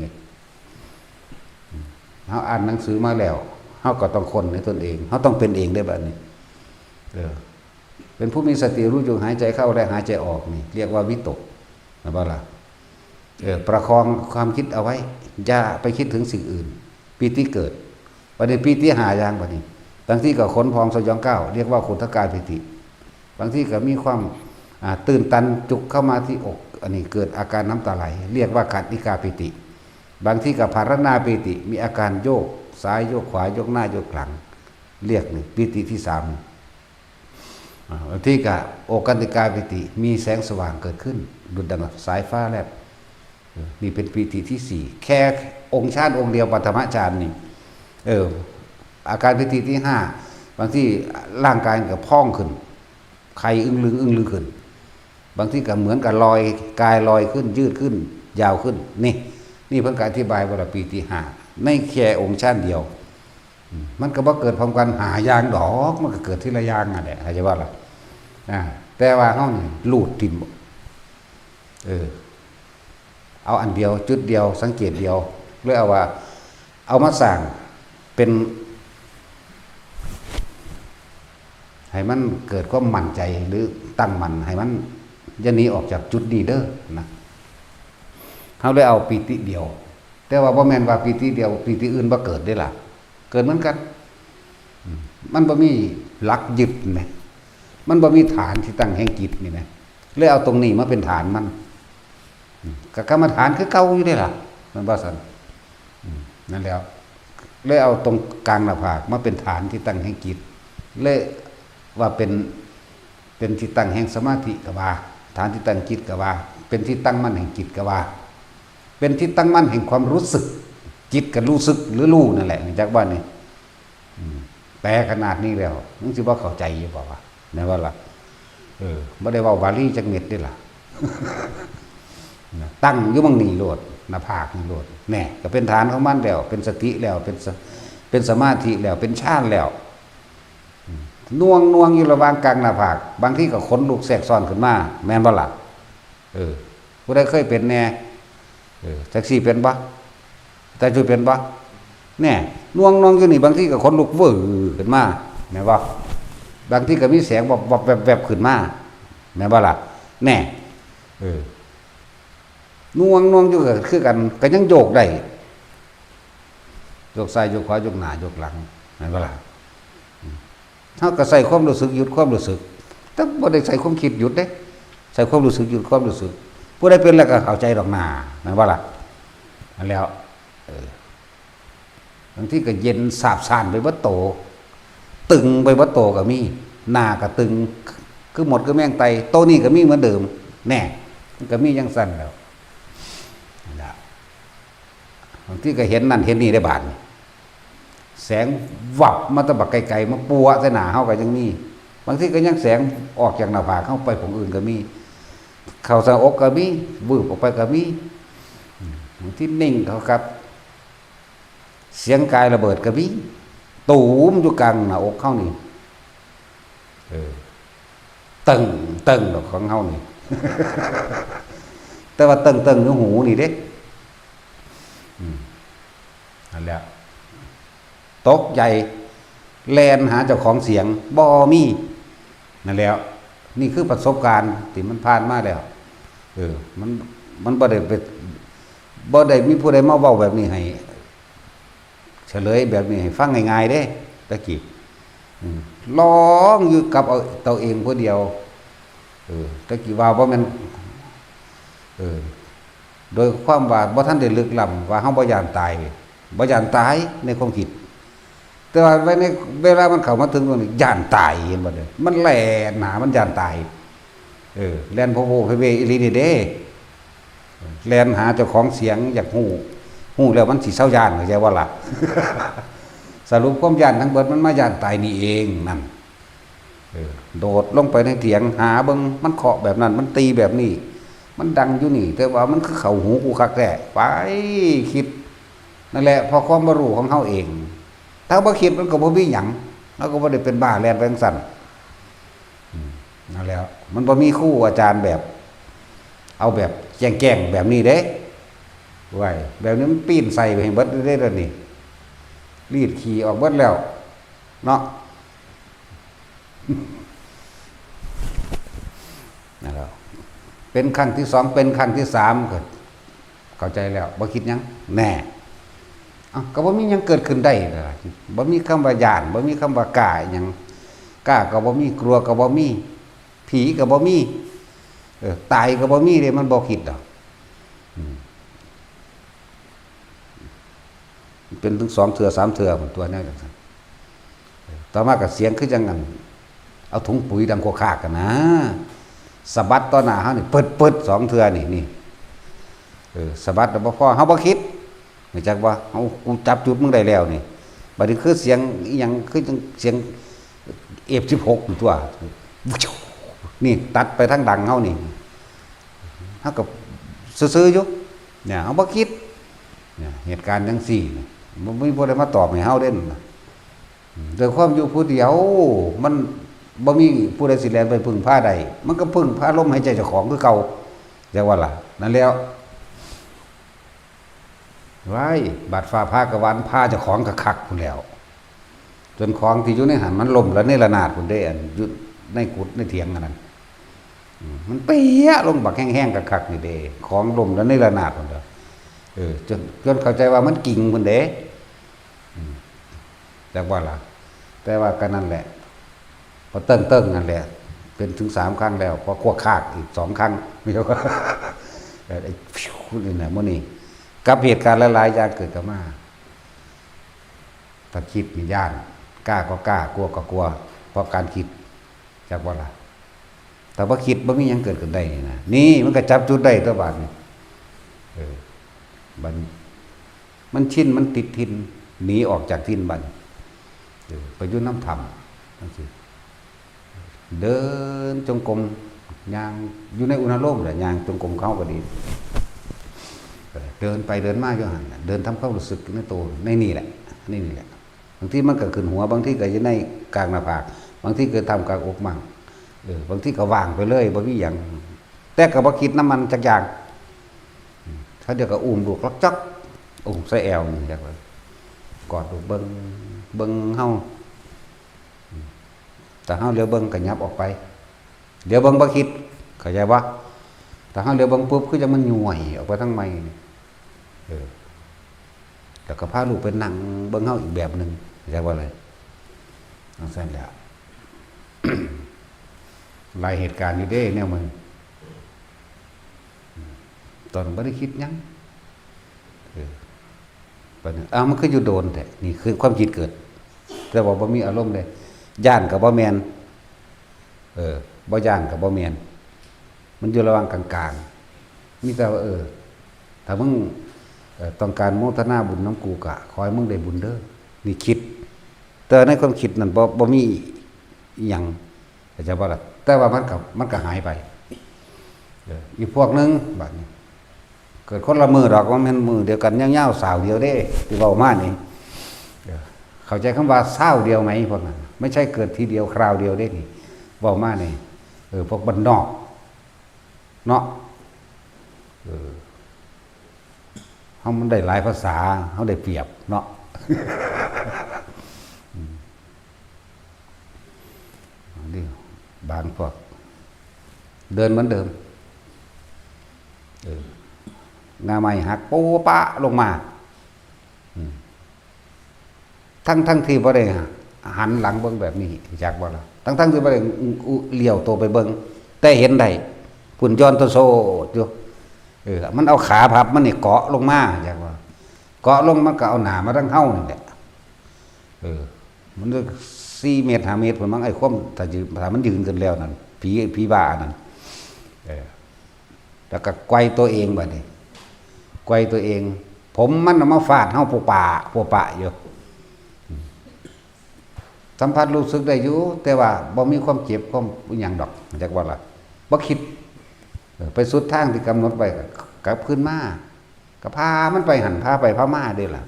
เฮาอ่านหนังสือมาแล้ว เฮาก็ต้องค้นในตนเอง เฮาต้องเป็นเองได้บัดนี้ เออ เป็นผู้มีสติรู้อยู่หายใจเข้าและหายใจออกนี่ เรียกว่าวิตก แม่นบ่ล่ะ เออ ประคองความคิดเอาไว้ อย่าไปคิดถึงสิ่งอื่น ปีติเกิด บัดนี้ปีติห้าอย่างบัดนี้ บางทีก็ขนพองสยองก้าว เรียกว่าขุทกาปีติ บางทีก็มีความ อ่า ตื่นตันจุกเข้ามาที่อก อันนี้เกิดอาการน้ำตาไหล เรียกว่าขันธิกาปีติ บางทีก็ภารณาปีติ มีอาการโยกซ้ายโยกขวา โยกหน้าโยกหลัง เรียกนี่ปีติที่สาม อ่า บางทีก็โอกันติกาปีติ มีแสงสว่างเกิดขึ้น ดุจดังสายฟ้าแลบ เออ นี่เป็นปีติที่สี่ แค่องค์ฌานองค์เดียว ปฐมฌานนี่ เออ อาการปีติที่ห้า บางทีร่างกายมันก็พองขึ้น ไข่อึ้งลึงอึ้งลึงขึ้น บางทีก็เหมือนกับลอย กายลอยขึ้น ยืดขึ้น ยาวขึ้น นี่ นี่เพิ่นก็อธิบายว่าปีติห้า ในแค่องค์ฌานเดียว อืม มันก็บ่เกิดพร้อมกันห้าอย่างดอก มันก็เกิดทีละอย่างนั่นแหละ เข้าใจบ่ล่ะ อ่า แต่ว่าเฮานี่ลูดถิ่ม เออ เอาอันเดียว จุดเดียว สังเกตเดียว เลยเอาว่า เอามาสร้างเป็น ให้มันเกิดความมั่นใจ หรือตั้งมั่น ให้มันอย่าหนีออกจากจุดนี้เด้อนะ เฮาเลยเอาปีติเดียว แต่ว่าบ่แม่นว่าปีติเดียว ปีติอื่นบ่เกิดเด้ล่ะ เกิดเหมือนกัน อืม มันบ่มีหลักยึดแหม มันบ่มีฐานที่ตั้งแห่งจิตนี่แหม เลยเอาตรงนี้มาเป็นฐานมัน อืม ก็กรรมฐานคือเก่าอยู่เด้ล่ะ แม่นบ่ซั่น อืม นั่นแหล้ว เลยเอาตรงกลางหน้าผากมาเป็นฐานที่ตั้งแห่งจิต เลยว่าเป็น เป็นที่ตั้งแห่งสมาธิก็ว่า ฐานที่ตั้งจิตก็ว่า เป็นที่ตั้งมั่นแห่งจิตก็ว่า เป็นที่ตั้งมั่นแห่งความรู้สึก จิตก็รู้สึกหรือรู้นั่นแหละ จักว่านี่ อืม แปลขนาดนี้แล้ว มึงสิบ่เข้าใจอยู่บ่วะ แม่นบ่ล่ะ เออ บ่ได้เว้าบาลีจักเม็ดเด้ล่ะ นะ ตั้งอยู่หม่องนี้โลด หน้าผากนี่โลด แน่ ก็เป็นฐานของมันแล้ว เป็นสติแล้ว เป็นส- เป็นสมาธิแล้ว เป็นฌานแล้ว อืม หน่วงๆ อยู่ระหว่างกลางหน้าผาก บางทีก็ขนลุกแทรกซ้อนขึ้นมา แม่นบ่ล่ะ เออ ผู้ใดเคยเป็นแน่ เออ จักซี่เป็นบ่ แต่จุเป็นบ่ แน่ หน่วงๆ อยู่นี่ บางทีก็ขนลุกวื้อขึ้นมา แม่นบ่ บางทีก็มีแสงวับๆ แวบๆ ขึ้นมา แม่นบ่ล่ะ แน่ เออ หน่วงๆ อยู่ก็คือกัน ก็ยังโยกได้ ยกซ้ายยกขวายกหน้ายกหลัง แม่นบ่ล่ะ? อืม เฮาก็ใช้ความรู้สึกหยุดความรู้สึก แต่บ่ได้ใช้ความคิดหยุดเด้ ใช้ความรู้สึกหยุดความรู้สึก ผู้ใดเป็นแล้วก็เข้าใจดอกหน้า แม่นบ่ล่ะ? นั่นแหล้ว เออ บางทีก็เย็นสาบซ่านไปเบิดโต ตึงไปเบิดโตก็มี หน้าก็ตึง คือมดคือแมงไต่ โตนี้ก็มีเหมือนเดิม แน่ มันก็มีจั่งซั้นแหล้ว นั่นล่ะ บางทีก็เห็นนั่นเห็นนี่ได้บาดนี่ แสงวับมาแต่บักไกลๆ มาปัวะใส่หน้าเฮาก็ยังมี บางทีก็ยังแสงออกจากหน้าผากเฮาไปของอื่นก็มี เข้าใส่อกก็มี วืบออกไปก็มี อืม บางทีนิ่งเข้ากับ เสียงกายระเบิดก็มี ตูมอยู่กลางหน้าอกเฮานี่ เออ เติ่งเติ่งดอกของเฮานี่ แต่ว่าเติ่งเติ่งอยู่หูนี่เด้ อืม นั่นแหละ ตกใจ แล่นหาเจ้าของเสียง บ่มี นั่นแหล้ว นี่คือประสบการณ์ที่มันผ่านมาแล้ว เออ มัน มันบ่ได้ไป บ่ได้มีผู้ใดมาเว้าแบบนี้ให้ เฉลยแบบนี้ให้ฟังง่ายๆเด้ ตะกี้ อืม ลองอยู่กับเอา ตัวเองผู้เดียว เออ ตะกี้ว่าบ่แม่น เออ โดยความว่าบ่ทันได้ลึกล้ำว่าเฮาบ่ย้านตาย บ่ย้านตายในความคิด แต่ว่าในเวลามันเข้ามาถึงตรงนี้ ย้านตาย เห็นบ่เด้อ มันแล่นหา มันย้านตาย เออ แล่นโพโวโพเวอีหลีนี่เด้ แล่นหาเจ้าของเสียงอยากฮู้ ฮู้แล้วมันสิเซาย้าน เข้าใจบ่ล่ะ? สรุปความย้านทั้งเบิดมันมาย้านตายนี่เองนั่น เออ โดดลงไปในเถียงหาเบิ่ง มันเคาะแบบนั้น มันตีแบบนี้ มันดังอยู่นี่ แต่ว่ามันคือเข้าหูกูคักแท้ ไปคิด นั่นแหละ เพราะความบ่รู้ของเฮาเอง ถ้าบ่คิดมันก็บ่มีหยัง เฮาก็บ่ได้เป็นบ้าแล่นไปจั่งซั้น อืม นั่นแหละ มันบ่มีครูอาจารย์แบบ เอาแบบแจ้งๆแบบนี้เด้ ไว้ แบบนี้มันปีนใส่ไปให้เบิดเด้ เดี๋ยวนี้ รีดขี้ออกเบิดแล้ว เนาะ นั่นแหละ เป็นครั้งที่สอง เป็นครั้งที่สาม ก็เข้าใจแล้ว บ่คิดหยัง แน่ เอ้า ก็บ่มีหยังเกิดขึ้นได้ล่ะ บ่มีคำว่าย้าน บ่มีคำว่ากล้าอิหยัง กล้าก็บ่มี กลัวก็บ่มี ผีก็บ่มี เออ ตายก็บ่มีเด้ มันบ่คิดดอก อืม เป็นถึงสองเทื่อสามเทื่อพุ้นตั๊ว แนวจั่งซั้น ต่อมาก็เสียงคือจั่งอัน เอาถุงปุ๋ยดังโคกคากหั้นนะ สะบัดต่อหน้าเฮานี่ ปึดๆ สองเทื่อนี่ นี่ เออ สะบัดแล้วบ่พอ เฮาบ่คิด รู้จักบ่ เฮา กูจับจุดมึงได้แล้วนี่ บัดนี้คือเสียงอิหยัง คือจั่งเสียง เอฟสิบหก ตั๊ว นี่ตัดไปทางดังเฮานี่ เฮาก็ซื่อๆอยู่ เนี่ย เฮาบ่คิด เนี่ย เหตุการณ์จั่งซี้เนี่ย บ่มีผู้ใดมาตอบให้เฮาเด้ ด้วยความอยู่ผู้เดียว มันบ่มีผู้ใดสิแล่นไปพึ่งพาได้ มันก็พึ่งพาลมหายใจเจ้าของคือเก่า จั่งว่าล่ะ นั่นแหล้ว ว้าย บาดฟ้าผ่าก็ว่ามันผ่าเจ้าของคักๆพุ้นแหล้ว จนของที่อยู่ในหั้นมันล่มระเนระนาดพุ้นเด้ อันอยู่ในกุฏิในเถียงอันนั้น อืม มันเปี้ยลงบักแฮงๆคักๆนี่เด้ ของล่มระเนระนาดพุ้นเด้อ เออ จน จนเข้าใจว่ามันกิ่งพุ้นเด้ อืม จักว่าล่ะ แต่ว่าก็นั่นแหละ พอเติ้งๆนั่นแหละ เป็นถึงสามครั้งแล้ว พอโคกคากอีกสองครั้ง เดี๋ยวก็ ไอ้ฟิวนี่นะ มื้อนี้ กับเหตุการณ์หลายๆอย่างเกิดขึ้นมา ถ้าคิดนี่ย้าน กล้าก็กล้า กลัวก็กลัว เพราะการคิด จักว่าล่ะ แต่ว่าคิดบ่มีหยังเกิดขึ้นได้นี่นะ นี่มันก็จับจุดได้ตัวบาดนี่ เออ บัดนี้ มันชิน มันติดถิ่น หนีออกจากถิ่นบัดนี้ เออ ไปอยู่นำถ้ำจั่งซี้ เดินจงกรม ย่างอยู่ในอุณาโลมแหละ ย่างจงกรมเขาก็ดี เออ เดินไปเดินมาอยู่หั่นน่ะ เดินทำความรู้สึกในตัว ในนี่แหละ ในนี่แหละ บางทีมันก็ขึ้นหัว บางทีก็อยู่ในกลางหน้าผาก บางทีก็ท่ามกลางอกมั่ง เออ บางทีก็ว่างไปเลย บ่มีหยัง แต่ก็บ่คิดนำมันจักอย่าง อืม เขาเดี๋ยวก็อุ้มลูกลักจัก อุ้มใส่แอวนี่จักเลย กอดลูกเบิ่ง เบิ่งเฮา อืม แต่เฮาเหลียวเบิ่งก็หยับออกไป เหลียวเบิ่งบ่คิด เข้าใจบ่? แต่เฮาเหลียวเบิ่งปุ๊บ คือจั่งมันย้วยออกไปทางใหม่นี่ เออ แล้วก็พาลูกไปนั่งเบิ่งเฮาอีกแบบหนึ่ง เข้าใจบ่ล่ะ? จั่งซั้นแหละ หลายเหตุการณ์อยู่เด้แนวมัน ตอนนั้นบ่ได้คิดหยัง เออ บัดนี้ อ้าว มันคืออยู่โดนแท้ นี่คือความคิดเกิด แต่ว่าบ่มีอารมณ์เลย ย้านก็บ่แม่น เออ บ่ย้านก็บ่แม่น มันอยู่ระหว่างกลางๆ มีแต่ว่า เออ ถ้ามึง เอ่อ ต้องการโมทนาบุญนำกูก็ขอให้มึงได้บุญเด้อ นี่คิด แต่ในความคิดนั้นบ่ บ่มีอิหยัง เข้าใจบ่ล่ะ? แต่ว่ามันก็ มันก็หายไป เออ อีกพวกหนึ่ง บัดนี้ เกิดคนละมื้อดอก บ่แม่นมื้อเดียวกันยาวๆ ซาวเดียวเด้ ที่เว้ามานี่ เออ เข้าใจคำว่าซาวเดียวไหมพวกนั้น? ไม่ใช่เกิดทีเดียวคราวเดียวเด้นี่ เว้ามานี่ เออ พวกบ้านนอก เนาะ เออ เฮามันได้หลายภาษา เฮาได้เปรียบเนาะ อืม นี่ บางพวก เดินเหมือนเดิม เออ ง่าไม้หักโป๊ะปะลงมา อืม ทั้งๆที่บ่ได้หันหลังเบิ่งแบบนี้ จักบ่ล่ะ? ทั้งๆที่บ่ได้เหลียวตัวไปเบิ่ง แต่เห็นได้ พุ่นย่อนตัวโซดอยู่ เออ มันเอาขาพับมันนี่เกาะลงมา จักบ่? เกาะลงมันก็เอาหน้ามาทางเฮานี่แหละ เออ มันสี่เมตร ห้าเมตรพุ้นมั้ง ไอ้ความ ถ้ายืน ถ้ามันยืนขึ้นแล้วนั่น ผี ผีบ้าอันนั้น เออ แล้วก็ไกวตัวเองบัดนี้ ไกวตัวเอง ผมมันน่ะมาฟาดเฮาโปะปะ โปะปะอยู่ สัมผัสรู้สึกได้อยู่ แต่ว่าบ่มีความเจ็บ ความอิหยังดอก จักว่าล่ะ บ่คิด เออ ไปสุดทางที่กำหนดไว้ก็กลับคืนมา ก็พามันไปหั่น พาไปพามาเด้ล่ะ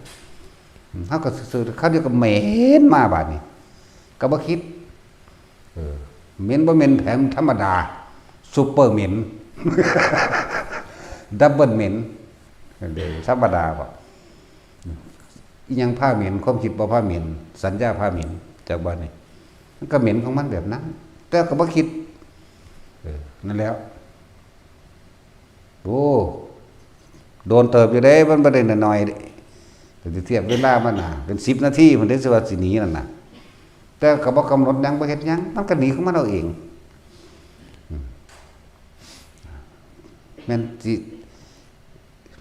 อืม เฮาก็ซื่อๆ คราวเดียวก็เหม็นมาบาดนี้ ก็บ่คิด เออ เหม็นบ่เหม็นแถมธรรมดา ซุปเปอร์เหม็น ดับเบิลเหม็น เด้ ธรรมดาบ่ อิหยังพาเหม็น ความคิดบ่พาเหม็น สัญญาพาเหม็น จักบาดนี้ มันก็เหม็นของมันแบบนั้น แต่ก็บ่คิด เออ นั่นแหล้ว โอ้ โดนเติบอยู่เด้ มันบ่ได้น้อยๆเด้ แต่สิเทียบเวลามันน่ะ เป็นสิบนาทีพุ้นเด้ สิว่าสิหนีนั่นน่ะ แต่ก็บ่กำหนดหยัง บ่เฮ็ดหยัง มันก็หนีของมันเอาเอง อืม แม่นสิ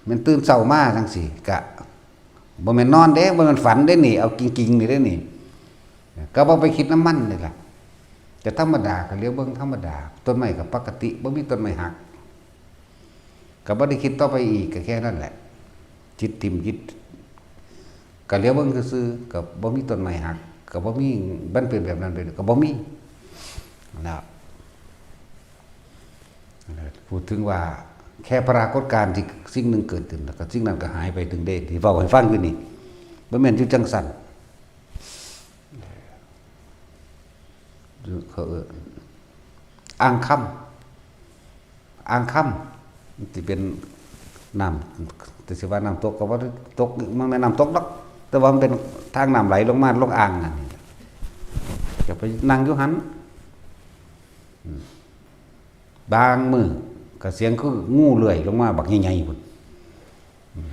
แม่นตื่นเช้ามาจั่งซี้ กะบ่แม่นนอนเด้ บ่แม่นฝันเด้นี่ เอาจริงๆนี่เด้นี่ ก็บ่ไปคิดนำมันนี่ล่ะ แต่ธรรมดาก็เหลียวเบิ่งธรรมดา ต้นไม้ก็ปกติ บ่มีต้นไม้หัก ก็บ่ได้คิดต่อไปอีก ก็แค่นั้นแหละ จิตถิ่มจิต ก็เหลียวเบิ่งซื่อๆ ก็บ่มีต้นไม้หัก ก็บ่มี มันเป็นแบบนั้น เป็น ก็บ่มี นะ พูดถึงว่าแค่ปรากฏการณ์ที่สิ่งหนึ่งเกิดขึ้น แล้วก็สิ่งนั้นก็หายไป ถึงได้ที่เว้าให้ฟังอยู่นี่ บ่แม่นอยู่จั่งซั้น เขาเอิ้นอ่างคำ อ่างคำ มันสิเป็นน้ำ แต่สิว่าน้ำตกก็บ่ได้ตก มันแม่นน้ำตกดอก แต่ว่ามันเป็นทางน้ำไหลลงมา ลงอ่างนั่นนี่ จะไปนั่งอยู่หั่น อืม บางมื้อก็เสียงคืองูเลื่อยลงมาบักใหญ่ๆพุ้น อืม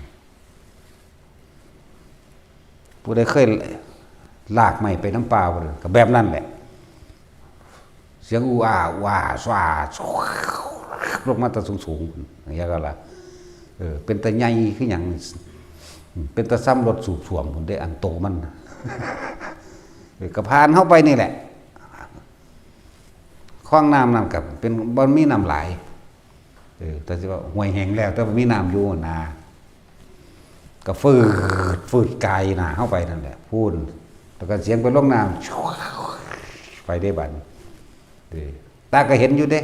ผู้ใดเคยลากไม้ไปนำป่าบ่ ก็แบบนั้นแหละ เสียงอู่อ่า อู่อ่า สว้า ลงมาแต่สูงๆ อย่างเงี้ยก็ละ เออ เป็นตาใหญ่คือหยัง เป็นตาซ่ำรถสูบซ่วมพุ้นเด้ อันโตมัน เออ ก็ผ่านเข้าไปนี่แหละ คลองน้ำนั่นก็เป็นบ่มีน้ำหลาย เออ แต่สิว่าห้วยแห้งแล้ว แต่ว่ามีน้ำอยู่นะ ก็ฟืด ฟืดกายหน้าเข้าไปนั่นแหละ พู้น แล้วก็เสียงไปลงน้ำ ไปได้บัด เออ ตาก็เห็นอยู่เด้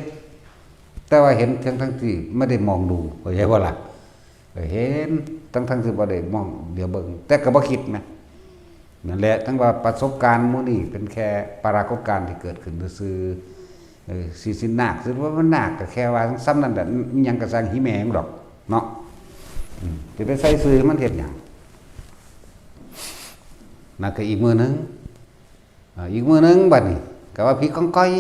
แต่ว่าเห็นทั้งๆที่ไม่ได้มองดู เข้าใจบ่ล่ะ? เออ เห็นทั้งๆที่บ่ได้มองเหลียวเบิ่ง แต่ก็บ่คิดนะ นั่นแหละ ทั้งว่าประสบการณ์หมู่นี้เป็นแค่ปรากฏการณ์ที่เกิดขึ้นซื่อๆ เออ สิ สินาค สิว่ามันนาคก็แค่ว่าส่ำนั่นแหละ อิหยังก็ซ่าง หิแม่งดอกเนาะ อืม สิไปใส่ซื่อมันเฮ็ดหยัง นั่นก็อีกมื้อหนึ่ง อ่า อีกมื้อหนึ่งบัดนี้ ก็ว่าผีกองกอย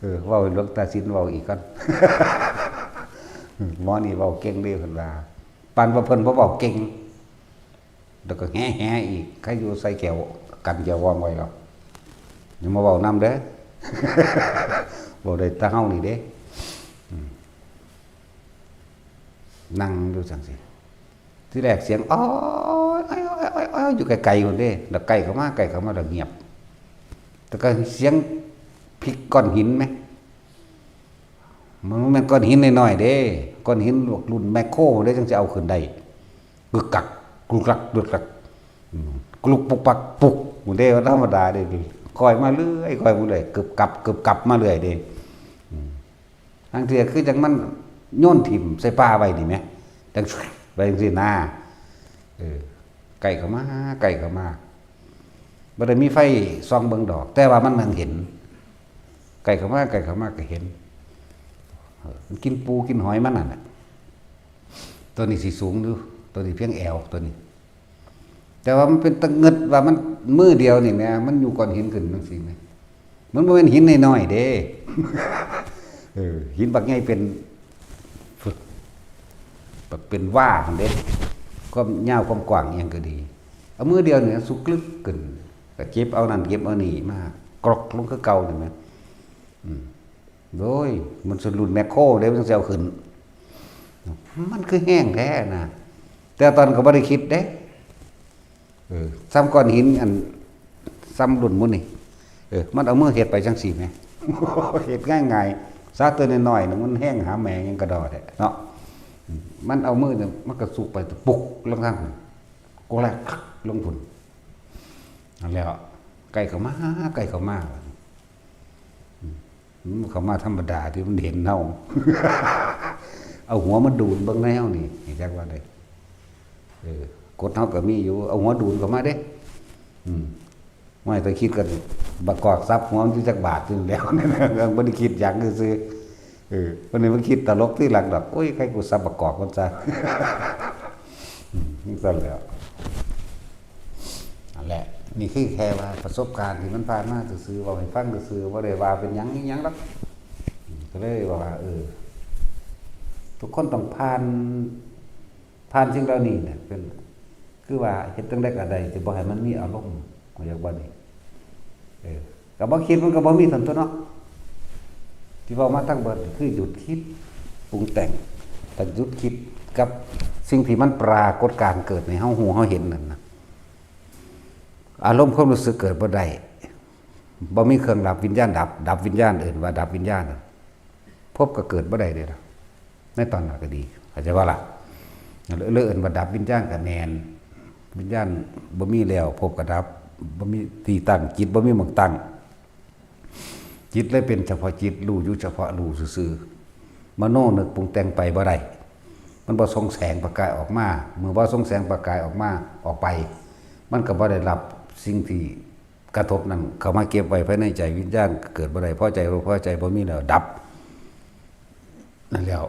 เออ เว้าให้หลวงตาสินเว้าอีกก่อน หมอนี่เว้าเก่งเด้เพิ่นว่า ปานว่าเพิ่นบ่เว้าเก่ง แล้วก็แฮๆอีก ใครอยู่ใส่แก้ว กันแก้ววองไว้หรอก อย่ามาเว้านำเด้อ เว้าได้แต่เฮานี่เด้ อืม นั่งอยู่จังซี่ ทีแรกเสียง "อ้อย อ้อย อ้อย อ้อย อ้อย" อยู่ไกลๆพุ้นเด้ แล้วใกล้เข้ามา ใกล้เข้ามา แล้วเงียบ แต่ก็เสียงพลิกก้อนหินไหม มันบ่แม่นก้อนหินน้อยๆเด้ ก้อนหินรุ่นแมคโครเด้ จังสิเอาขึ้นได้ กึกกัก กรุกรัก กรุกรัก อืม กรุกปุกปักปุก หมู่เด้ บ่ธรรมดาเด้ ค่อยมาเรื่อย ค่อยมาเรื่อย กึบกับ กึบกับมาเรื่อยเด้ อืม บางเทื่อคือจังมันโยนถิ่มใส่ป่าไว้นี่แหม จังไปจังซี่นะ เออ ใกล้เข้ามา ใกล้เข้ามา บ่ได้มีไฟส่องเบิ่งดอก แต่ว่ามันนั่งเห็น ใกล้เข้ามา ใกล้เข้ามาก็เห็น เออ มันกินปูกินหอยมันนั่นน่ะ ตัวนี้สิสูงอยู่ ตัวนี้เพียงแอว ตัวนี้ แต่ว่ามันเป็นตะเงิดว่ามันมือเดียวนี่แหม มันอยู่ก้อนหินขึ้นจังซี่แหม มันบ่แม่นหินน้อยๆเด้ เออ หินบักใหญ่เป็น บักเป็นว่าหั่นเด้ ความยาวความกว้างอิหยังก็ดี เอามือเดียวนี่สุกลึกขึ้น ก็เก็บเอานั่นเก็บเอานี่มา กรอกลงคือเก่านี่แหม อืม โอ้ย มันสรุ่นแมคโครเด้ มันจังสิเอาขึ้น มันคือแฮงแท้นะ แต่ตอนก็บ่ได้คิดเด้ เออ ส่ำก้อนหินอัน ส่ำรุ่นหมู่นี่ เออ มันเอามือเฮ็ดไปจังซี่แหม เฮ็ดง่ายๆ ซาตัวน้อยๆน่ะ มันแฮงหาแหมงยังกระดอแท้เนาะ อืม มันเอามือเนี่ย มันก็สุกไปปุกลงทางพุ้น กกแรกคักลงพุ้น นั่นแหละ ใกล้เข้ามา ใกล้เข้ามา อืม มันเข้ามาธรรมดาที่มันเห็นเฮา เอาหัวมาดูดเบิ่งแนวนี่ จักว่าได้ เออ กฎเฮาก็มีอยู่ เอาหัวดูดเข้ามาเด้ อืม ไม่ต้องคิดกัน บักกอกสับหัวมันอยู่จักบาทอยู่แล้ว บ่ได้คิดหยังซื่อๆ เออ วันนี้มันคิดตลกที่หลังดอก โอ้ย ใครกูสับบักกอกมันซะ อืม จังซั่นแหล้ว นั่นแหละ นี่คือแค่ว่าประสบการณ์ที่มันผ่านมาซื่อๆ เว้าให้ฟังซื่อๆ บ่ได้ว่าเป็นหยังอิหยังดอก อืม ก็เลยว่า เออ ทุกคนต้องผ่าน ผ่านสิ่งเหล่านี้เนี่ย เป็น คือว่าเฮ็ดจั่งใดก็ได้ สิบ่ให้มันมีอารมณ์ เข้าใจบ่นี่ เออ ก็บ่คิดมันก็บ่มีซั่นตั่วเนาะ ที่เว้ามาทั้งเบิดคือหยุดคิดปรุงแต่ง ถ้าหยุดคิดกับสิ่งที่มันปรากฏการณ์เกิดให้เฮาฮู้เฮาเห็นนั่นนะ อารมณ์ความรู้สึกเกิดบ่ได้ บ่มีเครื่องดับ วิญญาณดับ ดับวิญญาณ เอิ้นว่าดับวิญญาณ ภพก็เกิดบ่ได้เด้ล่ะ ในตอนนั้นก็ดี เข้าใจบ่ล่ะ เลยเอิ้นว่าดับวิญญาณก็แม่น วิญญาณบ่มีแล้ว ภพก็ดับ บ่มีที่ตั้ง จิตบ่มีหม่องตั้ง จิตเลยเป็นเฉพาะจิต รู้อยู่เฉพาะรู้ซื่อๆ มโนนึกปรุงแต่งไปบ่ได้ มันบ่ส่งแสงประกายออกมา เมื่อบ่ส่งแสงประกายออกมา ออกไป มันก็บ่ได้รับสิ่งที่กระทบนั้นเข้ามาเก็บไว้ภายในใจ วิญญาณเกิดบ่ได้ พอใจบ่พอใจบ่มีแล้วดับ นั่นแหล้ว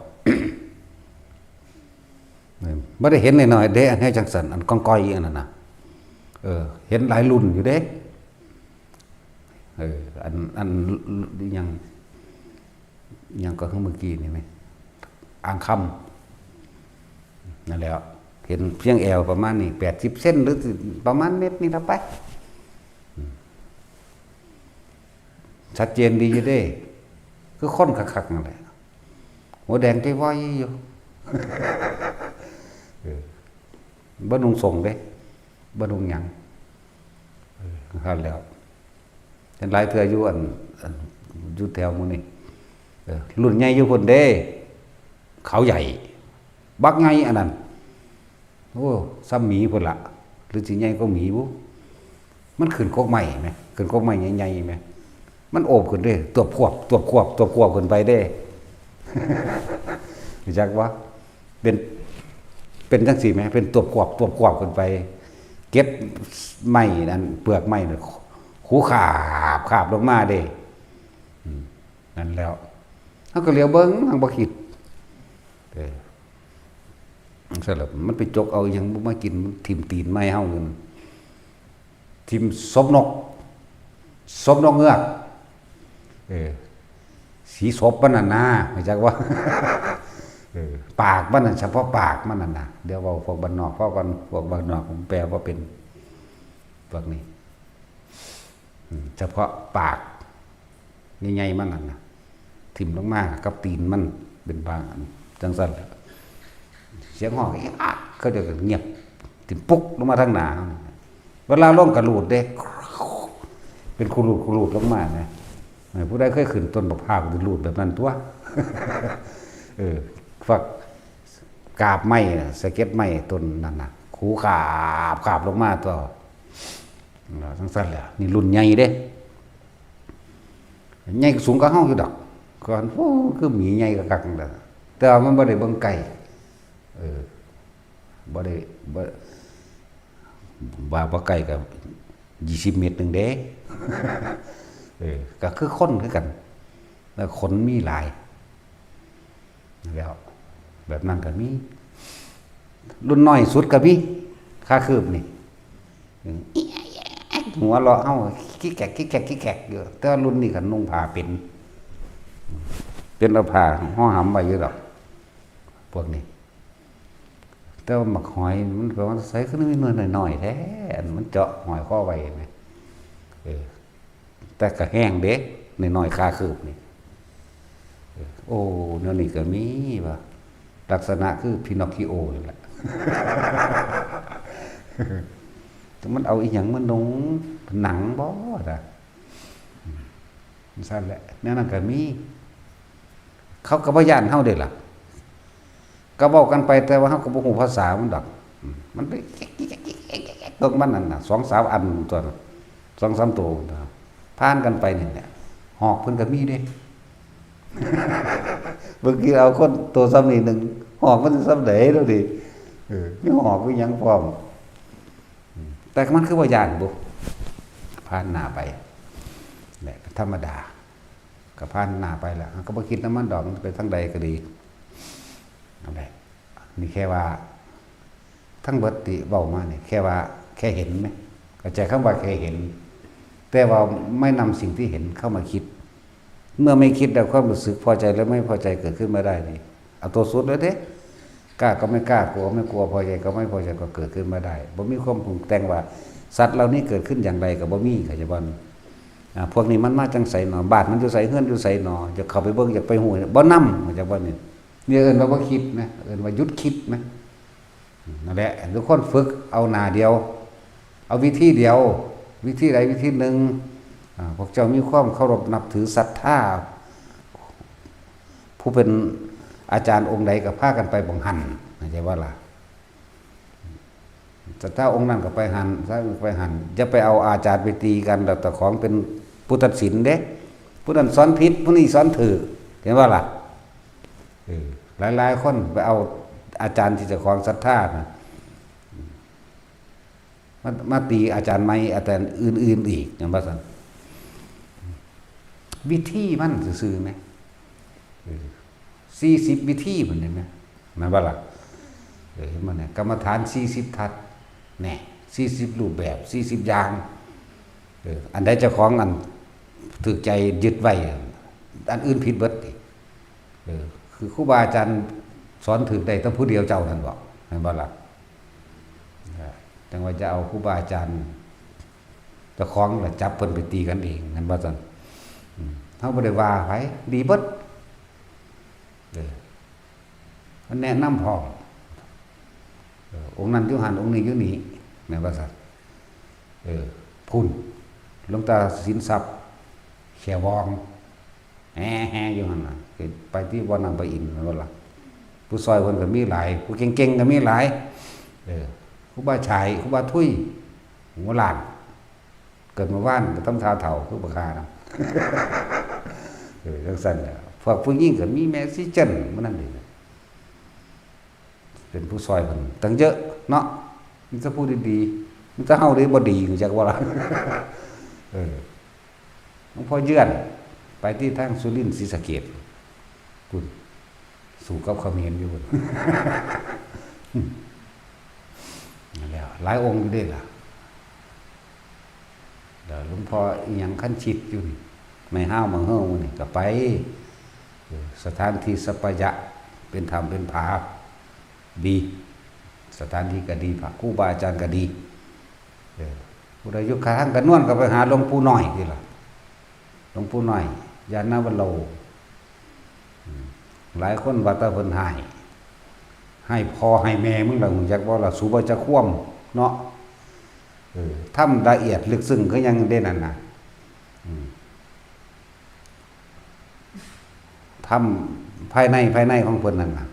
บ่ได้เห็นน้อยๆเด้ อันนี้จังซั่น อันก้องก้อยอันนั้นน่ะ เออ เห็นหลายรุ่นอยู่เด้ เออ อัน อัน ยัง ยังก็คือเมื่อกี้นี่ไหม อ่างคำ นั่นแหละ เห็นเพียงแอวประมาณนี้ แปดสิบเซน หรือประมาณเมตรนี่ละไป ชัดเจนดีอยู่เด้ คือคนคักๆนั่นแหละ หัวแดงใจวอยอยู่ เออ บ่นุ่งสงเด้ บ่นุ่งหยัง เออ นั่นแหล้ว เห็นหลายเทื่ออยู่อัน อัน อยู่แถวหมู่นี่ เออ รุ่นใหญ่อยู่พุ้นเด้ เขาใหญ่ บักใหญ่อันนั้น โอ้ ส่ำหมีพุ้นละ หรือสิใหญ่กว่าหมีบุ มันขึ้นกกไม้แหม ขึ้นกกไม้ใหญ่ๆแหม มันโอบขึ้นเด้ ตวบควบ ตวบควบ ตวบควบขึ้นไปเด้ รู้จักบ่ เป็น เป็นจังซี่แหม เป็นตวบควบ ตวบควบขึ้นไป เก็บไม้นั่น เปลือกไม้น่ะ ขูคาบ คาบลงมาเด้ อืม นั่นแหล้ว เฮาก็เหลียวเบิ่ง เฮาบ่คิด เออ ซั่นล่ะ มันไปจกเอาอิหยังบ่มากิน มันทิ่มตีนไม้เฮาอยู่นั่น ทิ่มศพนก ศพนกเงือก เออ สีศพมันน่ะนะ รู้จักบ่ เออ ปากมันน่ะ เฉพาะปากมันน่ะนะ เดี๋ยวเว้าพวกบ้านนอก พอก่อน พวกบ้านนอกผมแปลบ่เป็น พวกนี้ อืม เฉพาะปาก ใหญ่ๆมันนั่นน่ะ ถิ่มลงมากับตีนมัน เป็นบางอัน จั่งซั้นแหละ เสียงฮ้อง อีอัก เขาเจ้าก็เงียบ ถิ่มปุ๊กลงมาทางหน้า เวลาลงก็ลูดเด้ เป็นขูดๆ ขูดๆ ลงมานะ เออ ผู้ใดเคยขึ้นต้นบักพร้าวก็ลูดแบบนั้นตั๊ว เออ ฝักกาบไม้น่ะ สะเก็ดไม้ต้นนั่นน่ะ ขูดขาบ ขาบลงมาตั๊ว จั่งซั้นแหละ นี่รุ่นใหญ่เด้ ใหญ่สูงกว่าเฮาอยู่ดอก ก่อน โอ้ คือหมีใหญ่คักๆ นั่นแหละ แต่ว่ามันบ่ได้เบิ่งไกล เออ บ่ได้ บ่ ว่าบ่ไกลก็ยี่สิบเมตรหนึ่งเด้ เออ ก็คือคนคือกัน แล้วขนมีหลาย แล้ว แบบนั้นก็มี รุ่นน้อยสุดก็มี ขาคืบนี่ หัวเราะเฮา คิกแขก คิกแขก คิกแขกอยู่ แต่ว่ารุ่นนี้ก็นุ่งผ้าเป็น เป็นเอาผ้าห่อหำไว้อยู่ดอก พวกนี้ แต่ว่าหมากหอยมันก็ว่าใส่ขึ้นมีหน่วยหน่อยๆ แท้ อันมันเจาะหอยข้อไว้ไหม เออ แต่ก็แห้งเด้ หน่อยๆ ขาคืบนี่ เออ โอ้ แนวนี้ก็มีว่ะ ลักษณะคือพินอคคิโอนี่แหละ แต่มันเอาอีหยังมานุ่ง หนังบ่ล่ะ จั่งซั้นแหละ แนวนั้นก็มี เขาก็บ่ย้านเฮาเด้ล่ะ ก็เว้ากันไป แต่ว่าเฮาก็บ่ฮู้ภาษามันดอก อืม มันไป พวกมันนั่นน่ะ สองสามอันตั๊ว สองสามตัวตั๊ว ผ่านกันไปนี่แหละ หอกเพิ่นก็มีเด้ บางทีเอาคนตัวส่ำนี้หนึ่ง หอกมันสิส่ำใด๋เนาะนี่ เออ มีหอกมีหยังพร้อม อืม แต่มันคือบ่ย้านบุ ผ่านหน้าไป แหละ ก็ธรรมดา ก็ผ่านหน้าไปละ ก็บ่คิดนำมันดอก มันไปทางใดก็ดี นั่นแหละ นี่แค่ว่า ทั้งเบิดที่เว้ามานี่ แค่ว่า แค่เห็นไหม เข้าใจคำว่าแค่เห็น แต่ว่าไม่นำสิ่งที่เห็นเข้ามาคิด เมื่อไม่คิดแล้วความรู้สึกพอใจและไม่พอใจเกิดขึ้นมาได้นี่ เอาตัวสุดเลยเด้ กล้าก็ไม่กล้า กลัวไม่กลัว พอใจก็ไม่พอใจ ก็เกิดขึ้นมาได้ บ่มีความปรุงแต่งว่า สัตว์เหล่านี้เกิดขึ้นอย่างไรก็บ่มี เข้าใจบ่ อ่า พวกนี้มันมาจั่งใสหนอ บ้านมันอยู่ไส เฮือนอยู่ไสหนอ อยากเข้าไปเบิ่ง อยากไปฮู้ บ่นำ เข้าใจบ่นี่ นี่เอิ้นว่าบ่คิดนะ เอิ้นว่าหยุดคิดนะ นั่นแหละ ทุกคนฝึกเอาหน้าเดียว เอาวิธีเดียว วิธีใดวิธีหนึ่ง อ่า พวกเจ้ามีความเคารพนับถือศรัทธา ผู้เป็นอาจารย์องค์ใดก็พากันไปหม่องหั้น เข้าใจบ่ล่ะ ศรัทธาองค์นั้นก็ไปหั้น ศรัทธาไปหั้น อย่าไปเอาอาจารย์ไปตีกัน แล้วเจ้าของเป็นผู้ตัดสินเด้ ผู้นั้นสอนผิด ผู้นี้สอนถูก เห็นบ่ล่ะ เออ หลายๆ คนไปเอาอาจารย์ที่เจ้าของศรัทธาน่ะ มา มาตีอาจารย์ใหม่ อาจารย์อื่นๆ อีก เห็นบ่ซั่น วิธีมันซื่อๆ แหม เออ สี่สิบ วิธีมันเห็นไหม แม่นบ่ล่ะ เออ เห็นบ่เนี่ย กรรมฐาน สี่สิบ ทัศน์ แน่ สี่สิบ รูปแบบ สี่สิบ อย่าง เออ อันใดเจ้าของอันถูกใจยึดไว้ อันอื่นผิดเบิด เออ คือครูบาอาจารย์สอนถูกได้แต่ผู้เดียวเจ้านั่นบ่ แม่นบ่ล่ะ เออ จั่งว่าจะเอาครูบาอาจารย์เจ้าของล่ะจับเพิ่นไปตีกันเอง แม่นบ่ซั่น อืม เฮาบ่ได้ว่าไผ ดีเบิด เออ มันแนะนำพร้อม เออ องค์นั้นอยู่หั่น องค์นี้อยู่นี่ แม่นบ่ซั่น เออ พุ้น หลวงตาสินทรัพย์ แขววอง แฮ่ๆ อยู่หั่นน่ะ ไปที่วัดน้ำพระอินทร์ แม่นบ่ล่ะ ผู้ซอยเพิ่นก็มีหลาย ผู้เก่งๆ ก็มีหลาย เออ ครูบาฉ่าย ครูบาทุย หัวล้าน เกิดเมื่อวานก็ทำท่าเฒ่าคือบักห่านะ เออ จั่งซั่นแหละ พวกผู้หญิงก็มีแม่สีจันทร์ มื้อนั้นเด้ เป็นผู้ซอยเพิ่นตั้งเยอะเนาะ มีแต่ผู้ดีๆ มีแต่เฮาเด้บ่ดี รู้จักบ่ล่ะ เออ หลวงพ่อเยื่อน ไปที่ทางสุรินทร์ศรีสะเกษ พุ้น สู้กับเขมรอยู่พุ้น นั่นแหละ หลายองค์อยู่เด้ล่ะ แล้วหลวงพ่ออิหยังคันชิตอยู่นี่ ไม้ฮ้าวหมากเฮ้านี่ก็ไป เออ สถานที่สัปปายะ เป็นถ้ำเป็นผาดี สถานที่ก็ดี พระครูบาอาจารย์ก็ดี เออ ผู้ใดอยู่ข้างกันนวลก็ไปหาหลวงปู่น้อยนี่ล่ะ หลวงปู่น้อย ญาณวัลโล อืม หลายคนว่าแต่เพิ่นให้ ให้พ่อให้แม่มึงล่ะ ฮู้จักบ่ล่ะ สูบ่จักความเนาะ เออ ธรรมละเอียดลึกซึ้งคือหยังเด้นั่นน่ะ อืม ธรรมภายใน ภายในของเพิ่นนั่นน่ะ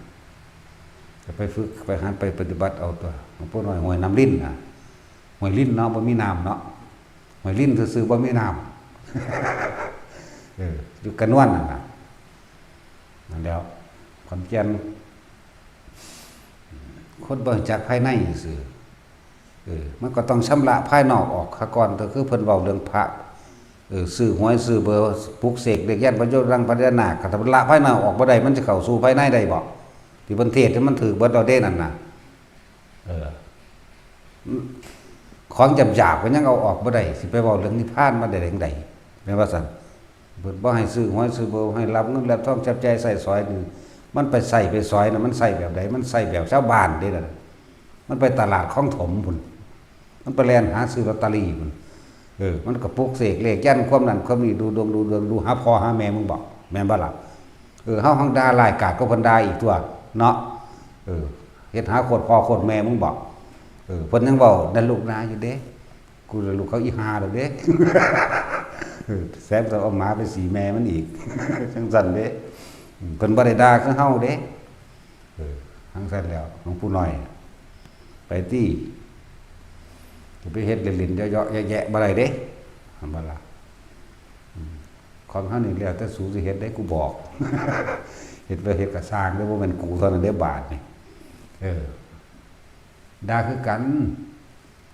จะไปฝึก ไปหัด ไปปฏิบัติเอาตัว หลวงปู่น้อยห้วยน้ำลิ้นน่ะ ห้วยลิ้นเนาะ บ่มีน้ำเนาะ ห้วยลิ้นซื่อๆ บ่มีน้ำ เออ อยู่กระนวนนั่นน่ะ นั่นแหล้ว ขอนแก่น คนบ่รู้จักภายในซื่อ เออ มันก็ต้องชำระภายนอกออกซะก่อน ก็คือเพิ่นเว้าเรื่องพระ เออ ซื้อหวยซื้อเบอร์ ปลุกเสกเลขยันต์พญารังพญานาค ถ้าชำระภายนอกออกบ่ได้ มันจะเข้าสู่ภายในได้บ่ ที่เพิ่นเทศน์นี่มันถืกเบิดแล้วเด้นั่นน่ะ เออ ของหยาบๆ ก็ยังเอาออกบ่ได้ สิไปเว้าเรื่องนิพพานมาได้จั่งใด แม่นว่าซั่น เพิ่นบ่ให้ซื้อหวยซื้อเบอร์ ให้รับเงินรับทองจับจ่ายใช้สอยนี่ มันไปใช้ไปสอยน่ะ มันใช้แบบใด มันใช้แบบชาวบ้านเด้นั่นน่ะ มันไปตลาดคลองถมพุ้น มันไปแล่นหาซื้อลอตเตอรี่พุ้น เออ มันก็ปลุกเสกเลขยันต์ความนั้นความนี้ ดูดวงดูเรือง ดูหาพ่อหาแม่มึงบ่ แม่นบ่ล่ะ เออ เฮาหังด่าร้ายกาจกว่าเพิ่นด่าอีกตั๊วเนาะ เออ เฮ็ดหาโคตรพ่อโคตรแม่มึงบ่ เออ เพิ่นยังเว้านั่นลูกนาอยู่เด้ กูละลูกเขาอีห่าดอกเด้ เออ แถมต้องเอาหมาไปสีแม่มันอีก จั่งซั่นเด้ อืม เพิ่นบ่ได้ด่าคือเฮาเด้ เออ จั่งซั่นแล้ว หลวงปู่น้อย ไปติ จะไปเฮ็ดเล่นๆ เยาะๆ แยะๆ บ่ได้เด้ หั้นบ่ล่ะ อืม ของเฮานี่แล้วแต่สูสิเฮ็ดได้ กูบอก เฮ็ดบ่เฮ็ดก็ซ่างเด้อ บ่แม่นกูเท่านั้นเด้อบาดนี่ เออ ด่าคือกัน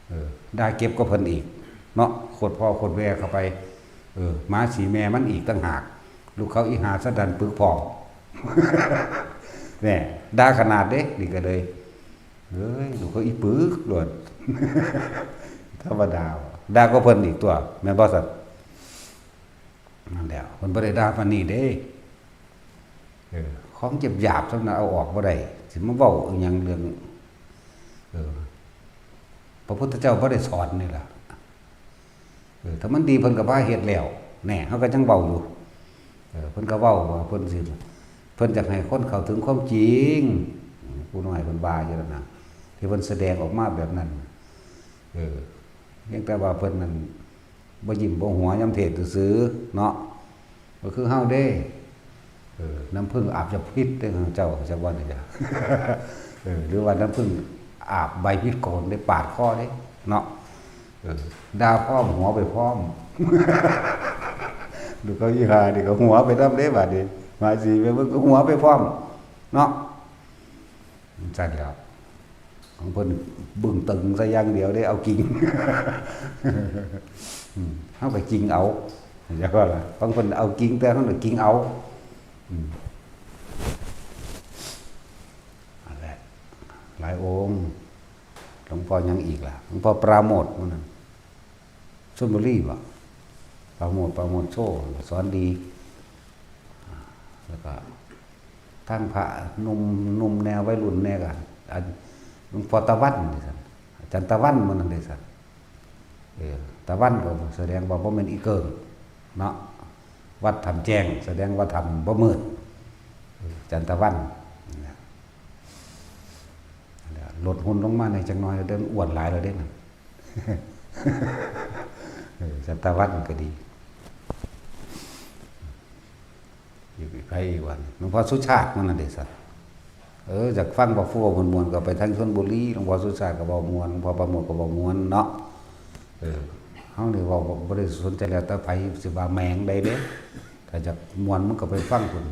เออ ด่าเก็บกว่าเพิ่นอีก เนาะ โคตรพ่อโคตรแม่เข้าไป เออ หมาสีแม่มันอีกต่างหาก ลูกเขาอีห่าสะดันปึกพร้อม แหน่ ด่าขนาดเด้ นี่ก็เลย เอ้ย ลูกเขาอีปึกโลด ธรรมดา ด่ากว่าเพิ่นอีกตั๊ว แม่นบ่ซั่น นั่นแหละ เพิ่นบ่ได้ด่าปานนี้เด้ เออ ของหยาบๆ ส่ำนั้นเอาออกบ่ได้ สิมาเว้าอีหยังเรื่อง เออ พระพุทธเจ้าบ่ได้สอนนี่ล่ะ เออ ถ้ามันดีเพิ่นก็พาเฮ็ดแล้ว แหน่ เฮาก็จั่งเว้าอยู่ เออ เพิ่นก็เว้าว่าเพิ่นสิ เพิ่นอยากให้คนเข้าถึงความจริง ปู่น้อยเพิ่นว่าอยู่นั่นน่ะ ที่เพิ่นแสดงออกมาแบบนั้น เออ เพียงแต่ว่าเพิ่นนั่น บ่ยิ้มบ่หัวยามเทศน์ซื่อๆ เนาะ บ่คือเฮาเด้ เออ น้ำผึ้งอาบยาพิษเด้อ เจ้าจักว่านี่จ้ะ เออ หรือว่าน้ำผึ้งอาบใบพิษโกนได้ปาดคอเด้ เนาะ เออ ด่าพร้อมหัวไปพร้อม ลูกเขาอีห่านี่ก็หัวไปนำเด้บาดนี้ หมาสีไปเบิ่งก็หัวไปพร้อม เนาะ จั่งซั่นแหล้ว ของเพิ่นบึ้งตึงซะอย่างเดียวเด้ เอาจริง อืม เฮาก็จริงเอา จั่งว่าล่ะ ของเพิ่นเอาจริง แต่เฮาน่ะจริงเอา อืม นั่นแหละ หลายองค์ หลวงพ่อหยังอีกล่ะ หลวงพ่อปราโมทย์มื้อนั้น ชลบุรีบ่ ปราโมทย์ ปราโมทย์โชติ สอนดี แล้วก็ทั้งพระหนุ่ม หนุ่มแน่ วัยรุ่นแน่ก็ อัน หลวงพ่อตะวันนี่ซั่น อาจารย์ตะวันมื้อนั้นเด้ซั่น เออ ตะวันก็แสดงว่าบ่แม่นอีเกิ่งเนาะ วัดถ้ำแจ้ง แสดงว่าถ้ำบ่มืด เออ อาจารย์ตะวันนะ ลดหุ่นลงมาในจักหน่อย เด้อ อ้วนหลายแล้วเด้นั่น เออ อาจารย์ตะวันก็ดี อยู่ไผอีกวัน หลวงพ่อสุชาติมื้อนั้นเด้ซั่น เออ อยากฟังพระครูเว้าม่วนๆ ก็ไปทางชลบุรี หลวงพ่อสุชาติก็เว้าม่วน หลวงพ่อปราโมทย์ก็เว้าม่วนเนาะ เออ เฮานี่เว้าบ่ได้สนใจแล้วแต่ไผสิว่าแหมงใดเด้ ถ้าอยากม่วนมึงก็ไปฟังพุ้น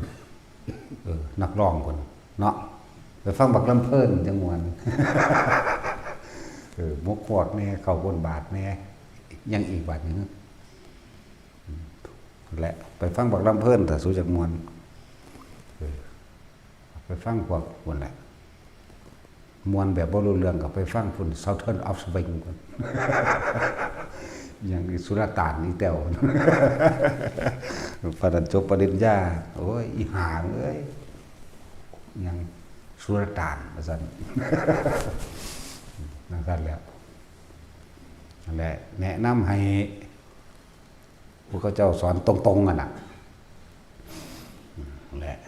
เออ นักร้องพุ้นเนาะ ไปฟังบักลำเพลินจั่งม่วน เออ หมกฮวกแน่ เข้าบนบาทแน่ ยังอีกบาดหนึ่ง อืม และไปฟังบักลำเพลิน ถ้าสูอยากม่วน เออ ไปฟังพวกพุ้นแหละ ม่วนแบบบ่รู้เรื่องก็ไปฟังพุ้น Sultan of Swing พุ้น อย่างอีสุลต่านอีแต้ว ปานนั้นจบปริญญา โอ้ย อีห่าเอ้ย ยัง สุลต่านว่าซั่น นั่นซั่นแหละ นั่นแหละ แนะนำให้ผู้เขาเจ้าสอนตรงๆ นั่นน่ะ นั่นแหละ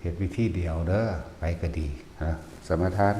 เฮ็ดวิธีเดียวเด้อ ไปก็ดีนะ สมาทาน